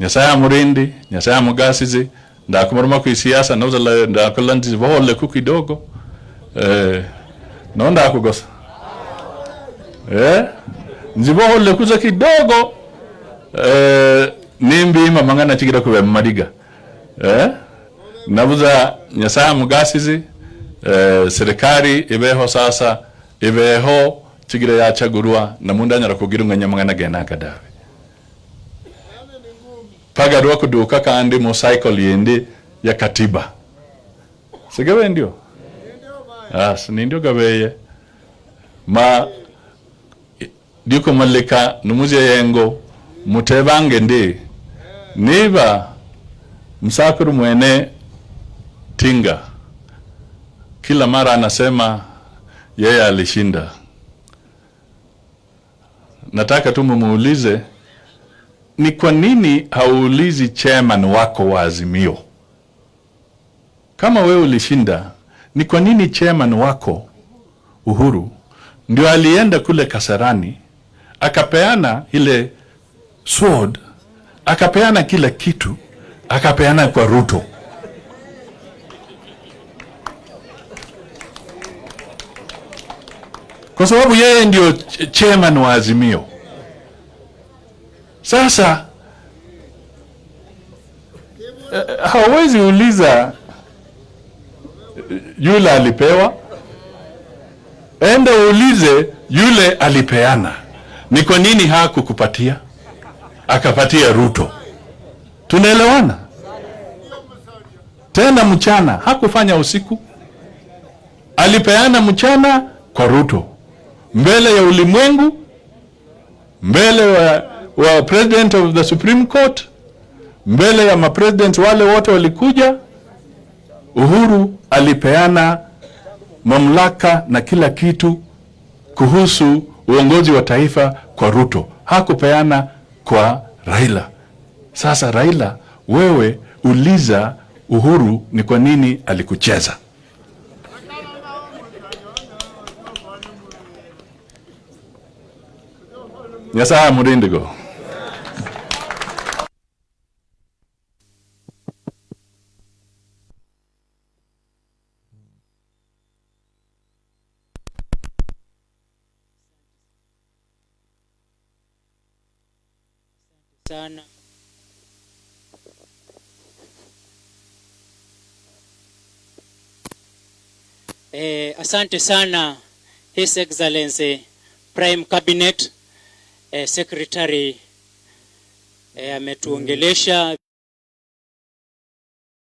Nyasaye amurindi, Nyasaye amugasizi, ndakumuruma ku siasa, nauza la, ndakula nzivohole ku kidogo. Eh, no ndakugosa. Eh, nzivohole kuza kidogo. Eh, nimbima mang'ana chigira kuve madiga. Eh, navuza Nyasaye amugasizi, eh, serikali iveho sasa, iveho chigira yachagurwa, na mundu anyara kugirung'anya mang'ana gena kadavi. Paga rwa kuduka kandi mu cycle yindi ya katiba. Sigave ndio? As, ni ndio gaveye. Ma, ndiko malika, numuzia yengo, mutevange ndi, niva msakuru mwene Tinga, kila mara anasema yeye alishinda. Nataka tu mumuulize, ni kwa nini hauulizi chairman wako wa Azimio? Kama wewe ulishinda, ni kwa nini chairman wako Uhuru ndio alienda kule Kasarani, akapeana ile sword, akapeana kila kitu, akapeana kwa Ruto? Kwa sababu yeye ndio ch-, chairman wa Azimio. Sasa, eh, hauwezi uliza yule alipewa, enda uulize yule alipeana. Ni kwa nini hakukupatia? Akapatia Ruto. Tunaelewana? Tena mchana, hakufanya usiku. Alipeana mchana kwa Ruto. Mbele ya ulimwengu, mbele wa, wa president of the Supreme Court, mbele ya mapresidents wale wote walikuja, Uhuru alipeana mamlaka na kila kitu kuhusu uongozi wa taifa kwa Ruto. Hakupeana kwa Raila. Sasa Raila, wewe uliza Uhuru ni kwa nini alikucheza. Nyasaye amulinde go. Sana. Eh, asante sana His Excellency Prime Cabinet, eh, Secretary, eh, ametuongelesha.